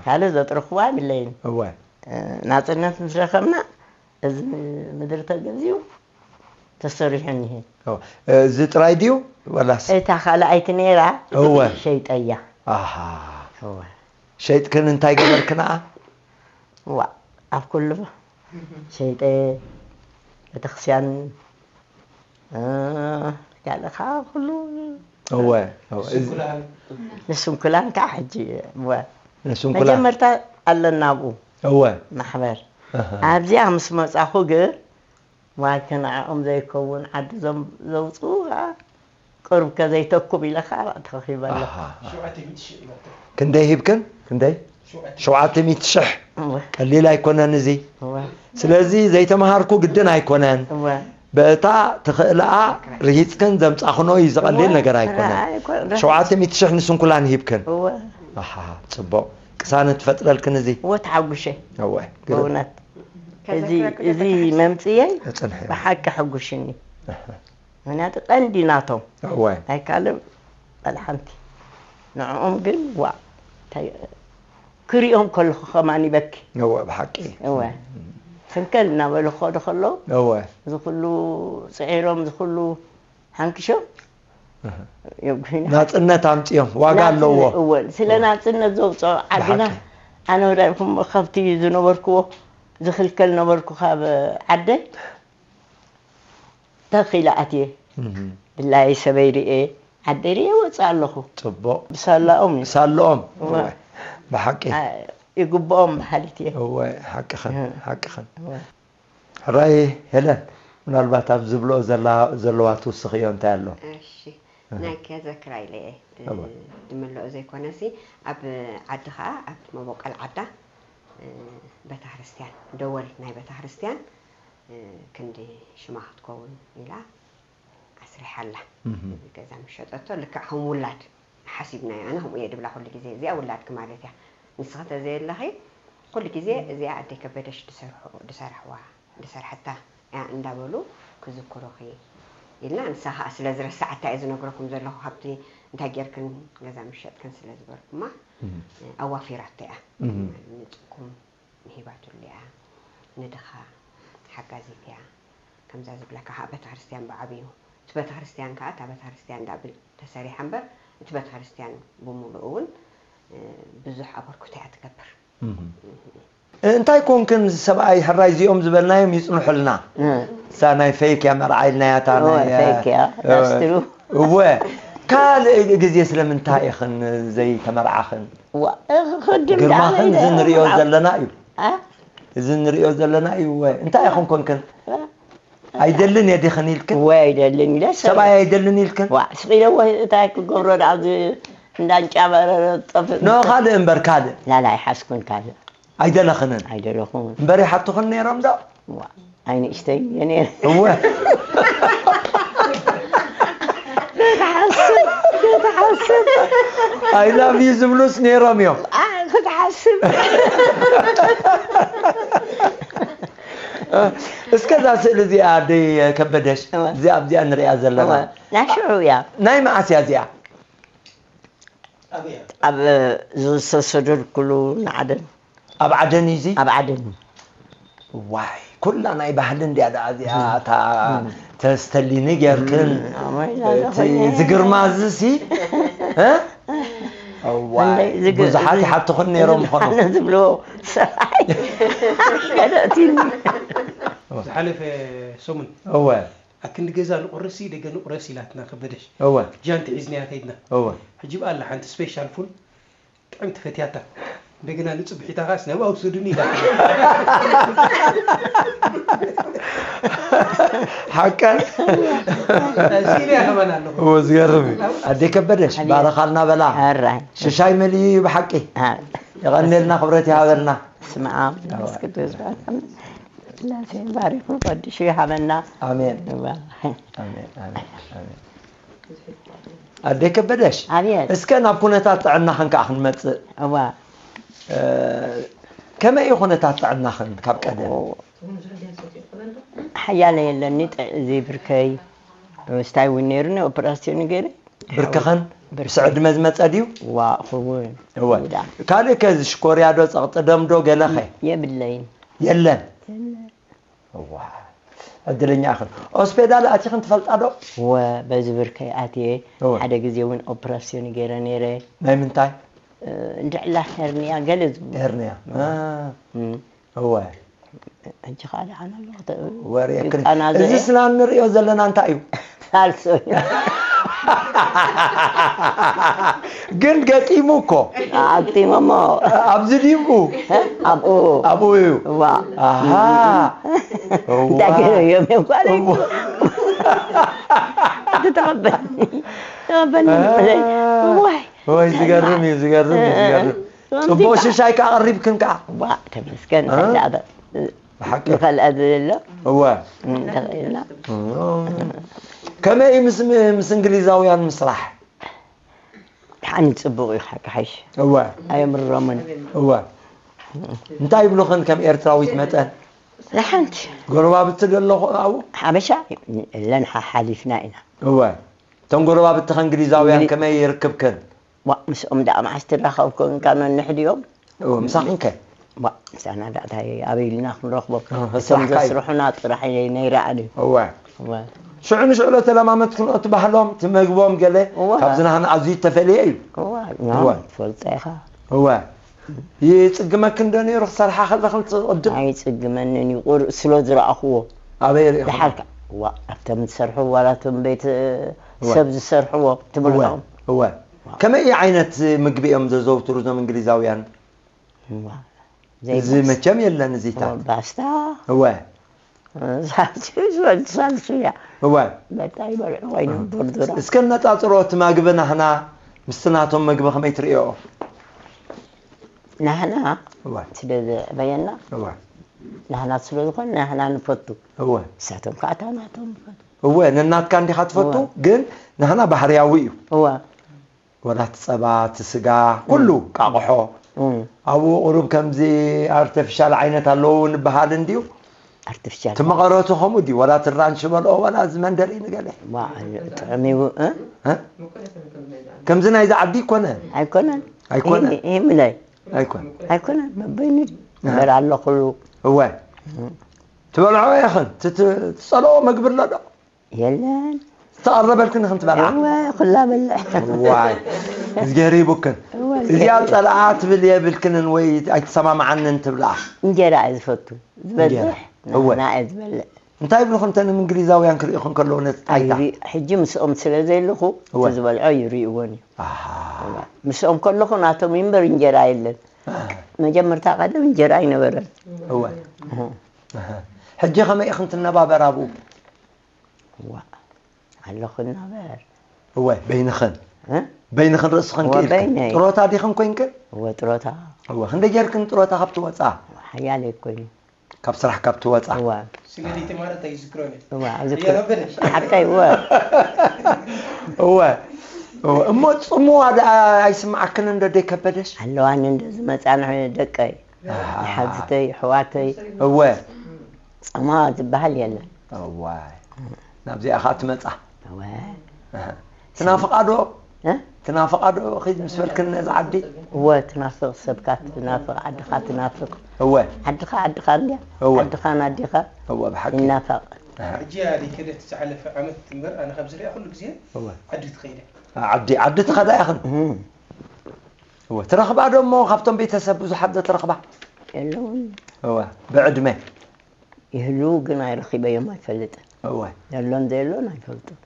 ካልእ ዘጥረኽዎ የብለይን። እወ። እ፣ ናጽነት ምስ ረኸብና፣ እዚ ምድሪ ተገዚኡ ተሰሪሑ እኒሀ። እወ። እዚ ጥራይ ድዩ? ወላስ? እታ ካልኣይቲ ነይራ፣ እወ። ሸይጠያ። ኣሃ። እወ። ሸይጥክን እንታይ ገበርክንኣ? ዋእ፣ ኣብ ኩሉ ሸይጠ፣ ቤተክርስትያን፣ እ፣ ካልእ ከዓ ኩሉ። እወ፣ እወ። እዚ ንስንኩላን። ንስንኩላን ከዓ ሕጂ፣ እወ። ንስንኩላን። መጀመርታ ኣለና ኣብኡ። እወ። ማሕበር። ኣሃ። ኣብዚኣ ምስ መጻኹ ግን ማይ ከነዓኦም ዘይከውን ዓዲ ዘም- ዘውፅኡ ከዓ ቅርብ ከዘይተኩም ኢለ ከዓ ተኸኺበ ኣለኹ። ኣሃ። ሸውዓተ ሚእቲ ሺሕ ኢላቶ። ክንደይ ሂብክን? ክንደይ? ሸውዓተ ሸውዓተ ሚእቲ ሽሕ። እወ፣ ቀሊል ኣይኮነን እዚ። እወ፣ ስለዚ ዘይተምሃርኩ ግድን ኣይኮነን። እወ። በእታ ትኽእልኣ ርሂፅክን ዘምፃኽኖ እዩ፣ ዝቐሊል ነገር ኣይኮነን። ኣይኮነን። ሸውዓተ ሚእቲ ሽሕ ንስንኩላን ሂብክን። እወ፣ ኣሃ፣ ፅቡቕ ቅሳነት ፈጥረልክን እዚ። እወ ተሓጉሸ። እወ ግርም። በእውነት እዚ ከዘክረካ እዚ ከለካ መምፅየ እፅንሕ እዩ። ብሓቂ ሕጉሽኒ። ኣሃ፣ ምክንያቱ ቀንዲ ናቶም እወ ናይ ካልእ በልሓንቲ ንዕኦም ግን ዋ እንታይ ክሪኦም ከለኹ ከማን ይበኪ። እወ ብሓቂ። እወ ፍንከል እናበሉ ክኸዱ ከለዉ እወ እዚ ኩሉ ፅዒሮም እዚ ኩሉ ሓንኪሾም የጉሂና። ናፅነት ኣምፅኦም ዋጋ ኣለዎ። እወ ስለ ናፅነት ዘውፅኦ ዓድና ብሓቂ። ኣነ ወዳይኩም ከብቲ ዝነበርክዎ ዝኽልከል ነበርኩ ካብ ዓደይ ተኺለ ኣትየ እህ፣ ብላይ ሰበይ ርኤ ዓደይ ርኤ ወፅእ ኣለኹ ፅቡቕ ብሳላኦም እዩ ሳልኦም እወ። እወ። ብሓቂ አ- ይግብኦም በሃሊት እየ እወ ሓቅኽን እህ። ሓቅኽን። እወ። ሕራይ ሄለን ምናልባት ኣብ ዝብልኦ ዘላ ዘለዋ ትውስኽዮ እንታይ ኣሎ? እሺ ናይ ከዘክራ ኢለ እየ እ፣ እወ። ዝምልኦ ዘይኮነሲ ኣብ ዓዲ ከዓ ኣብ መቦቀል ዓዳ እ፣ ቤተክርስትያን ደወል ናይ ቤተክርስትያን እ፣ ክንዲ ሽማ ክትከውን ኢላ ኣስሪሓላ እህ፣ ገዛ ምሸጠቶ ልክዕ ከም ውላድ ሓሲብናዮ ኣነ ከምኡ እየ ድብላ ኩሉ ግዜ እዚኣ ውላድኪ ማለት እያ ንስኺ ተዘየለኺ ኩሉ ግዜ እዚኣ ኣደይ ከበደሽ ድሰርሑ- ድሰርሕዋ ድሰርሐታ እያ እንዳበሉ ክዝክሩኺ ኢልና ንሳ ከዓ ስለ ዝረሳዓታ እየ ዝነግረኩም ዘለኹ ካብቲ እንታይ ጌርክን ገዛ ምሸጥክን ስለ ዝበልኩማ ኣዋፊራቶ እያ ንፅኩም ሂባትሉ እያ ንድኻ ሓጋዚት እያ ከምዛ ዝብለካ ከዓ ቤተክርስትያን ብዓብዩ እቲ ቤተክርስትያን ከዓ እታ ቤተክርስትያን ዳብል ተሰሪሓ እምበር እቲ ቤተክርስትያን ብምሉኡ እውን ብዙሕ ኣበርክቶ እያ ትገብር እንታይ ኮንክን ሰብኣይ ሕራይ እዚኦም ዝበልናዮም ይፅንሑልና እዛ ናይ ፌክ እያ መርዓ ኢልናያ እታ እወ፣ ናይ ፌክ እያ፣ እ፣ that's true። እወ ካልእ ግዜ ስለምንታይ ኢኽን ዘይተመርዓኽን ዋ፣ እ፣ ክድም ግርማኽን ደኣ እዚ ንሪኦ መርዓ- ዘለና እዩ አ? እዚ ንሪኦ ዘለና እዩ እወ እንታይ ኢኽን ኮንክን ኣይደልን እየ ዲኽን ኢልክን ወይ ኣይደልን ኢለ ሰብ- ሰብኣይ ኣይደልን ኢልክን ዋ ስቕ ኢለ ወ እንታይ ክገብሮ ደኣ ኣብዚ እንዳንጫበረረ ጠፍእ ኖ ካልእ እምበር ካልእ ላላ ኣይሓስኩን ካልእ ኣይደለኽንን ኣይደለኹን እምበር ይሓቱኽን ነይሮም ዶ ዋ ኣይንእሽተይ እየ ነይረ እወ ክትሓስብ ክትሓስብ I love you ዝብሉስ ነይሮም እዮም አ፣ ክትሓስብ እስከ እዛ ስእሊ እዚኣ ኣደይ ከበደሽ እወ። እዚኣ ኣብዚኣ ንሪኣ ዘለና እወ፣ ናይ ሽዑ እያ ናይ መዓስ እያ እዚኣ ኣበይ እያ? ኣብ ዝተሰደድኩሉ ንዓደን ኣብ ዓደን እዩ እዚ ኣብ ዓደን ዋይ ኩላ ናይ ባህሊ እንዲያ ደኣ እዚኣ እታ ተስተሊኒ ጌርክን ኣማይ እቲ ዝግርማ እዚ ሲ እ? እዋይ ዝግ- ብዙሓት ዝግ- ይሓትኹን ነይሮም ይኾኑ ዝግርማነ ዝብሎ ሰብኣይ ገለእቲኒ ዝሓለፈ ሰሙን እወ ኣብ ክንዲ ገዛ ንቑረሲ ደገ ንቑረስ ኢላትና ከበደሽ እወ ጃንቲ ሒዝናያ ከይድና እወ ሕጂ በኣላ ሓንቲ ስፔሻል ፉል ጥዕምቲ ፈትያታ እንደገና ንፅብሒታ ካስ ናብ ኣውሰዱኒ ኢላ ሓቀን ስኢለ እያ ከማን ኣለኹ እወ ዝገርም እዩ ኣደ ከበደሽ ባረኻልና በላ ሕራይ ሽሻይ መሊኡ እዩ ብሓቂ አ፣ የቐንየልና ክብረት ይሃበልና ስመ ኣብ መንፈስ ቅዱስ ስላሴ ባሪኹ ቀዲሹ ይሃበና ኣሜን እዋ። ኣሜን ኣሜን ኣሜን ኣደ ከበደሽ ኣብየት እስከ ናብ ኩነታት ጥዕናኽን ከዓ ክንመፅእ እዋ እ፣ ከመይ እዩ ኩነታት ጥዕናኽን ካብ ቀደም ሓያለ የለኒ ጥዕ- እዚ ብርከይ ምስታይ እውን ነይሩኒ ኦፕራሲዮን ገይረ ብርክኽን ምስ ዕድመ ዝመፀ ድዩ ዋ ክውን እወ ካልእ ከ እዚ ሽኮርያ ዶ ፀቕጢ ደም ዶ ገለኸ የብለይን የለን እዋ ዕድለኛ ኢኽን ሆስፔዳል ኣቲኽን ትፈልጣ ዶ ወ በዚ ብርከይ ኣትየ እወ ሓደ ግዜ እውን ኦፕራሲዮን ገይረ ነይረ ናይ ምንታይ እንድዕላ ሄርንያ ገለ ዝብሉ ሄርንያ እም፣ እወ ሕጂ ከዓ ደሓን ኣለኹ ተ- ወሬ ክን- ቃና ዘ- እዚ ስና እንሪኦ ዘለና እንታይ እዩ ሳልሶ እዩ። ግን ገጢሙ እኮ። ኣግጢሞሞ። ኣብዚ ድዩ? ኣብኡ። ኣብኡ እዩ። እዋ። ኣሃ። እንታይ ገይሮም እዮም ጓለይ? ተቐበልኒ። ተቐበልኒ። ወይ። ወይ ዝገርም እዩ፣ ዝገርም እዩ፣ ዝገርም። ጽቡቕ ሽሻይ ከኣ ቀሪብክን ከኣ። ዋ ተመስገን። ብሓቂ። ንኸልኣ ዘሎ። እወ። እንተኽኢልና። ከመይ ምስ ምስ እንግሊዛውያን ምስራሕ? ሓኒ ጽቡቕ እዩ ሓቂ ሓይሽ። እወ። ኣየምርሮምን። እወ። እንታይ ይብሉኽን ከም ኤርትራዊት መጠን? ንሓንቲ። ጎረባብቲ ዶ ኣለኹ ኣብኡ? ሓበሻ የለን ሓሓሊፍና ኢና። እወ። እቶም ጎረባብቲ ከእንግሊዛውያን ከመይ ይርክብክን? ዋ ምስኦም ደኣ መዓስ ትራኸብኩ እንካ ነንሕ ድዮም? እወ ምሳኽን ከ? ዋ ምሳና ደኣ እንታይ ኣበይ ኢልና ክንረኽቦም? እቶም ዘስርሑና ጥራሕ ነይረኣን እዩ። እወ። ሽዑ ንሽዑ ለተለማመድክንኦ እቲ ባህሎም እቲ መግቦም ገለ ካብዚ ናህና ኣዝዩ እተፈልየ እዩ። እወ ትፈልጦ ኢኻ። እወ ይጽግመክን ዶ ነይሩ ክሰርሓ ከለኽን ትቕድም? ኣይጽግመንን እዩ ቁሩብ ስለ ዝረኣኽዎ። ኣበይ ርኢኹ? ደሓርካ ዋ ኣብቶም ዝሰርሑ ዋላ እቶም ቤት ሰብ ዝሰርሕዎ ትብልዖም። እወ ከመይ ዓይነት ምግቢ እዮም ዘዘውትሩ እዞም እንግሊዛውያን? እዚ መቸም የለን እዚታት። ባስታ። እወ። ሳልሱ እያ። እወ። በጣ ይበልዑ ኮይኖም ዱርዱራ። እስከ ነጻጽሮ እቲ መግቢ ናህና ምስቲ ናቶም መግቢ ከመይ ትርእዮ? ናህና ስለ ዘዕበየና ናህና ስለ ዝኾነ ናህና ንፈቱ። እወ። ንሳቶም ከዓ እታ ናቶም ንፈቱ። እወ ነናትካ እንዲኻ ትፈቱ ግን ናህና ባህርያዊ እዩ። እወ። ወላ እቲ ጸባ እቲ ስጋ ኩሉ ቃቕሖ ኣብኡ ቁሩብ ከምዚ ኣርተፊሻል ዓይነት ኣለዉ ንበሃል እንድዩ። ኣርቲፊሻል እቲ መቐረቱ ከምኡ ድዩ ዋላ እቲ ራንች በልኦ ዋላ እዚ መንደሪ ንገለ። ጥዕም ይቡ ከምዚ ናይዚ ዓዲ ይኮነ ኣይኮነን ኣይኮነ ይምለይ ኣይኮነ ኣይኮነ መበይኑ እምበር ኣሎ ኩሉ እወ ትበልዖ ኢኽን ትጸልኦ መግቢ ኣሎ ዶ የለን ዝተቐረበልክን ኢኽን ትበልዓ እወ ኩላ በልዕ ዋይ እዝጌር ይቡክን እዚኣ ጸልኣ ትብል የብልክንን ወይ ኣይትሰማምዓንን ትብልኣ እንጀራ እየ ዝፈቱ ዝበዝሕ እወ ንዓና እየ ዝበልዕ እንታይ ይብልኹም እተን እንግሊዛውያን ክርእኹም ከለዉ ነቲ ጣይታ? ኣይሪ- ሕጂ ምስኦም ስለ ዘለኹ እወ። እቲ ዝበልዖ ይርእይዎን እዩ ኣሃ። ምስኦም ከለኹ ናቶም እዩ እምበር እንጀራ የለን ኣሃ። መጀመርታ ቀደም እንጀራ ኣይነበረን እወ። ኣሃ። ሕጂ ከመይ ኢኽን ትነባበር ኣብኡ? ዋ ኣለኹ እናበር እወ በይንኽን እ? በይንኽን ርእስኽን እወ፣ ክኢልክን በይነይ። ጥሮታ ዲኽን ኮይንክን? እወ ጥሮታ እወ ክንደይ ጌርክን ጥሮታ ካብ ትወፃ? ሓያለይ ኮይኑ ካብ ስራሕ ካብ ትወፃ እዋ ስለ ዘይተማረ እንታይ ይዝክሮ እየ እዋ ኣብዚ እያ ከበደሽ ሓቀይ እዋ እወ እወ እሞ ፅምዋ ደኣ ኣይስምዓክን እንዶ ደይ ከበደሽ ኣለዋኒ እንዶ ዝመፃ ንሕ ደቀይ ሓዝተይ ኣሕዋተይ እወ ፀምዋ ዝበሃል የለን እዋ ናብዚኣ ከዓ ትመፃ እወ ትናፍቓ ዶ ትናፍቓ ዶ ኺድ ምስ በልክን ነዚ ዓዲ እወ ትናፍቕ ሰብካ ትናፍቕ ዓድኻ ትናፍቕ እወ ዓድኻ ዓድኻ እንድያ እወ ዓድኻን ኣዴኻ እወ ብሓቂ ይናፈቕ ሕጂ እያ ደይከደት ዝሓለፈ ዓመት እምበር ኣነ ካብ ዝሪኣ ኩሉ ግዜ እወ ዓዲ ትኸይደ ዓዲ ዓዲ ትኸዳ ኢኽን እወ ትረኽባ ዶ እሞ ካብቶም ቤተሰብ ብዙሓት ዶ ትረኽባ የለውን እወ ብዕድመ ይህልዉ ግን ኣይረኺበዮም ኣይፈልጥን። እወ። ዘሎን ዘየሎን ኣይፈልጡን።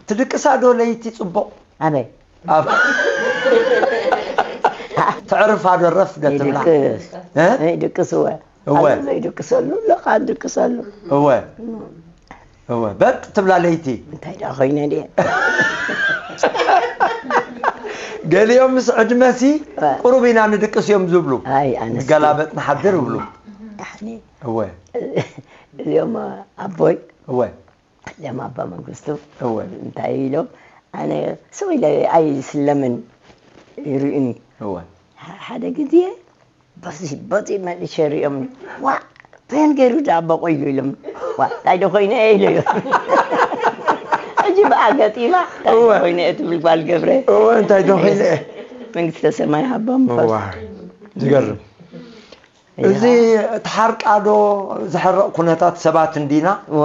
ትድቅሳ ዶ ለይቲ ጽቡቕ? ኣበይ? ኣብ ተዕርፋ ዶ ረፍ ዶ ትብላ? ይድቅስ። እ? ይድቅስ እወ። እወ። ኣብዚ ዘይድቅሰሉ ኣለካ ድቅሰሉ። እወ። እወ። በጥ ትብላ ለይቲ። እንታይ ደኣ ኮይነ ድየ? ገሊኦም ምስ ዕድመሲ ቁሩብ ኢና ንድቅስ እዮም ዝብሉ። ኣይ ኣነስ ገላበጥ ንሓድር ይብሉ። ኣሕኒ እወ እዚኦም ኣቦይ እወ እዚኦም ኣባ መንግስቱ እወ እንታይ ኢሎም ኣነ ስቕ ኢለ ኣይስለምን ይርእዩኒ እወ ሓደ ግዜ በዚ በዚ መልሸ ሪኦም ዋ ፔን ገይሩ ዳ ኣባ ቆይሉ ኢሎም ዋ እንታይ ዶ ኮይነ እየ ኢለዮ ሕጂ ብኣ ገጢማ እንታይ ዶ እወ። ኮይነ እየ ትብል ጓል ገብረ እወ እንታይ ዶ ኮይነ እየ መንግስተ ሰማይ ሃቦም እዋ ዝገርም እዚ ትሓርቃ ዶ ዝሕረቕ ኩነታት ሰባት እንዲና እወ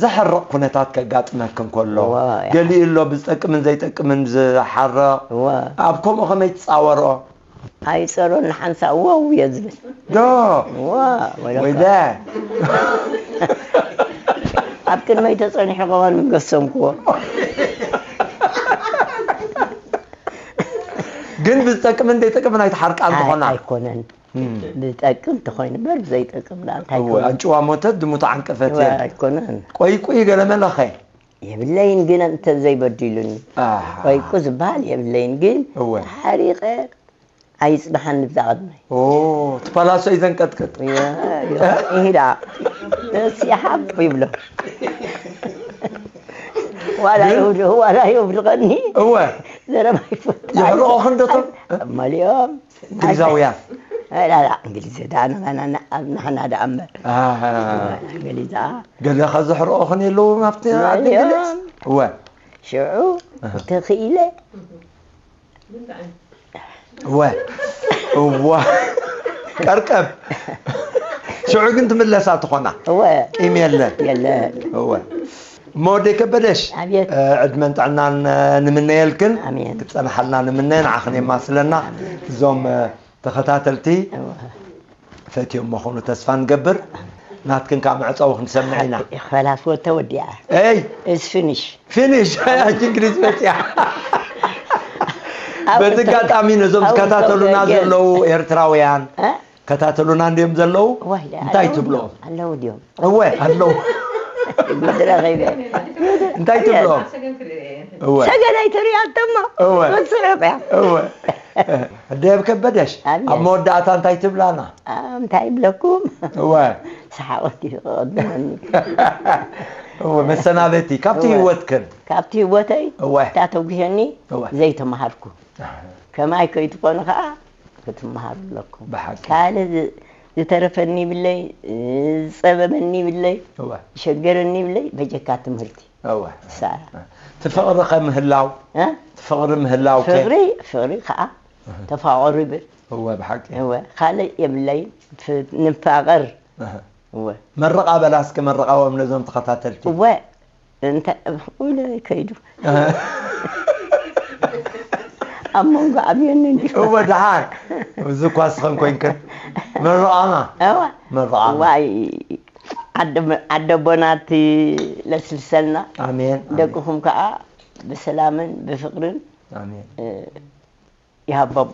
ዘሕርቕ ኩነታት ከጋጥመክ እንከሎ እወ፣ ያ። ገሊኡ ኣሎ ብዝጠቅምን ዘይጠቅምን ዝሓርቕ እወ ኣብ ከምኡ ከመይ ትፃወርኦ ኣይፀሮን ንሓንሳእ ወው እየ ዝብል ዶ እወ ወለካ ወይለ ኣብ ቅድመይ ተፀኒሑ ከማን ምገሰምክዎ ግን ብዝጠቅምን ዘይጠቅምን ኣይትሓርቃን ኣይ- ዝኾና ኣይኮነን። ዝጠቅም ተኾይኑ በር ዘይጠቅም ዳ እንታይ እወ ይኮን? ኣንጭዋ ሞተት ድሙ ተዓንቀፈት እወ፣ እየን ኣይኮነን። ቆይ ቆይ ገለመለኸ የብለይን ግን እንተ ዘይበዲሉኒ ኣሃ። ቆይቁ ዝበሃል የብለይን ግን እወ ሓሪቐ ኣይፅናሓኒ ብዛ ቅድመይ ኦ ትፓላሶ እዩ ዘንቀጥቅጥ ይዳ ሲሓብ ይብሎ ዋላ ይውድ- ዋላ የውድቐኒ እወ ዘረባ ይፈ ይሕርቑኽን ዶ ቶም መሊኦም እንግሊዛውያን ላላ እንግሊዝ ዳ ንኸና ኣብ ናሕና ዳ እምበር ኣሃ። እንግሊዛ ገለ ከዘሕርቑኽን የለዎም ኣብቲ ዓዲ እንግሊዝ መሊኦም እወ ሽዑ ተኽኢለ እወ እዋ ቀርቀብ ሽዑ ግን ትምለሳ ትኾና እወ ቂም የለን የለን እወ እሞ ወደይ ከበደሽ ኣቤት እ፣ ዕድመን ጥዕናን እ፣ ንምነየልክን ኣሜን። ክትፀናሓልና ንምነ ንዓኽን የማስለና እዞም እ፣ ተኸታተልቲ እወ ፈትዮም መኾኑ ተስፋ ንገብር ናትክን ከዓ መዕፀዊ ክንሰምዕ ኢና ኸላስ ወተወዲኣ ይ እስ ፊኒሽ ፊኒሽ ሕጂ እንግሊዝ መፅያ በዚ ኣጋጣሚ ነዞም ዝከታተሉና ዘለዉ ኤርትራውያን ከታተሉና እንዲዮም ዘለዉ እንታይ ትብሎም ኣለዉ ድዮም እወ ኣለዉ ጉድረኸይበ እንታይ ትብሎም እወ ሰገናይ ተሪኣቶሞ እወ ወፅዑ ያ እወ ደብ ከበደሽ ኣሜን። ኣብ መወዳእታ እንታይ ትብላና እንታይ ይብለኩም እወ ሰሓቆት ይቐድመኒ እወ መሰናበቲ ካብቲ እወ። ህይወትክን ካብቲ ህይወተይ እወ እታ ተጉሄኒ እወ ዘይተምሃርኩ ከማይ ከይትኾኑ ከዓ ክትምሃሩ ኣለኩም ብሓቂ ካልእ ዝ- ዝተረፈኒ ይብለይ ዝፀበበኒ ይብለይ እወ ዝሸገረኒ ይብለይ በጀካ ትምህርቲ እወ ሳ እቲ ፍቕሪ ከምህላው እ? እቲ ፍቕሪ ምህላው ከ ፍቕሪ ፍቕሪ ከዓ ተፋቐሩ ይብል እወ ብሓቂ እወ ካልእ የብለይ ፍ- ንፋቐር እህ። እወ መረቓ በላ እስኪ መረቓዎም ነዞም ተኸታተልቲ እወ እንተ ኢለ ከይዱ ኣብ መንጎ ኣብየኒ እንዲ እወ ደሓን እዚ እኳ ስኸን ኮይንክን መረቓና እወ መረቓና ዋይ ዓደ- ዓደቦናት ለስልሰልና ኣሜን ኣሜን፣ ደቅኹም ከዓ ብሰላምን ብፍቅርን ኣሜን እ፣ ይሃቦም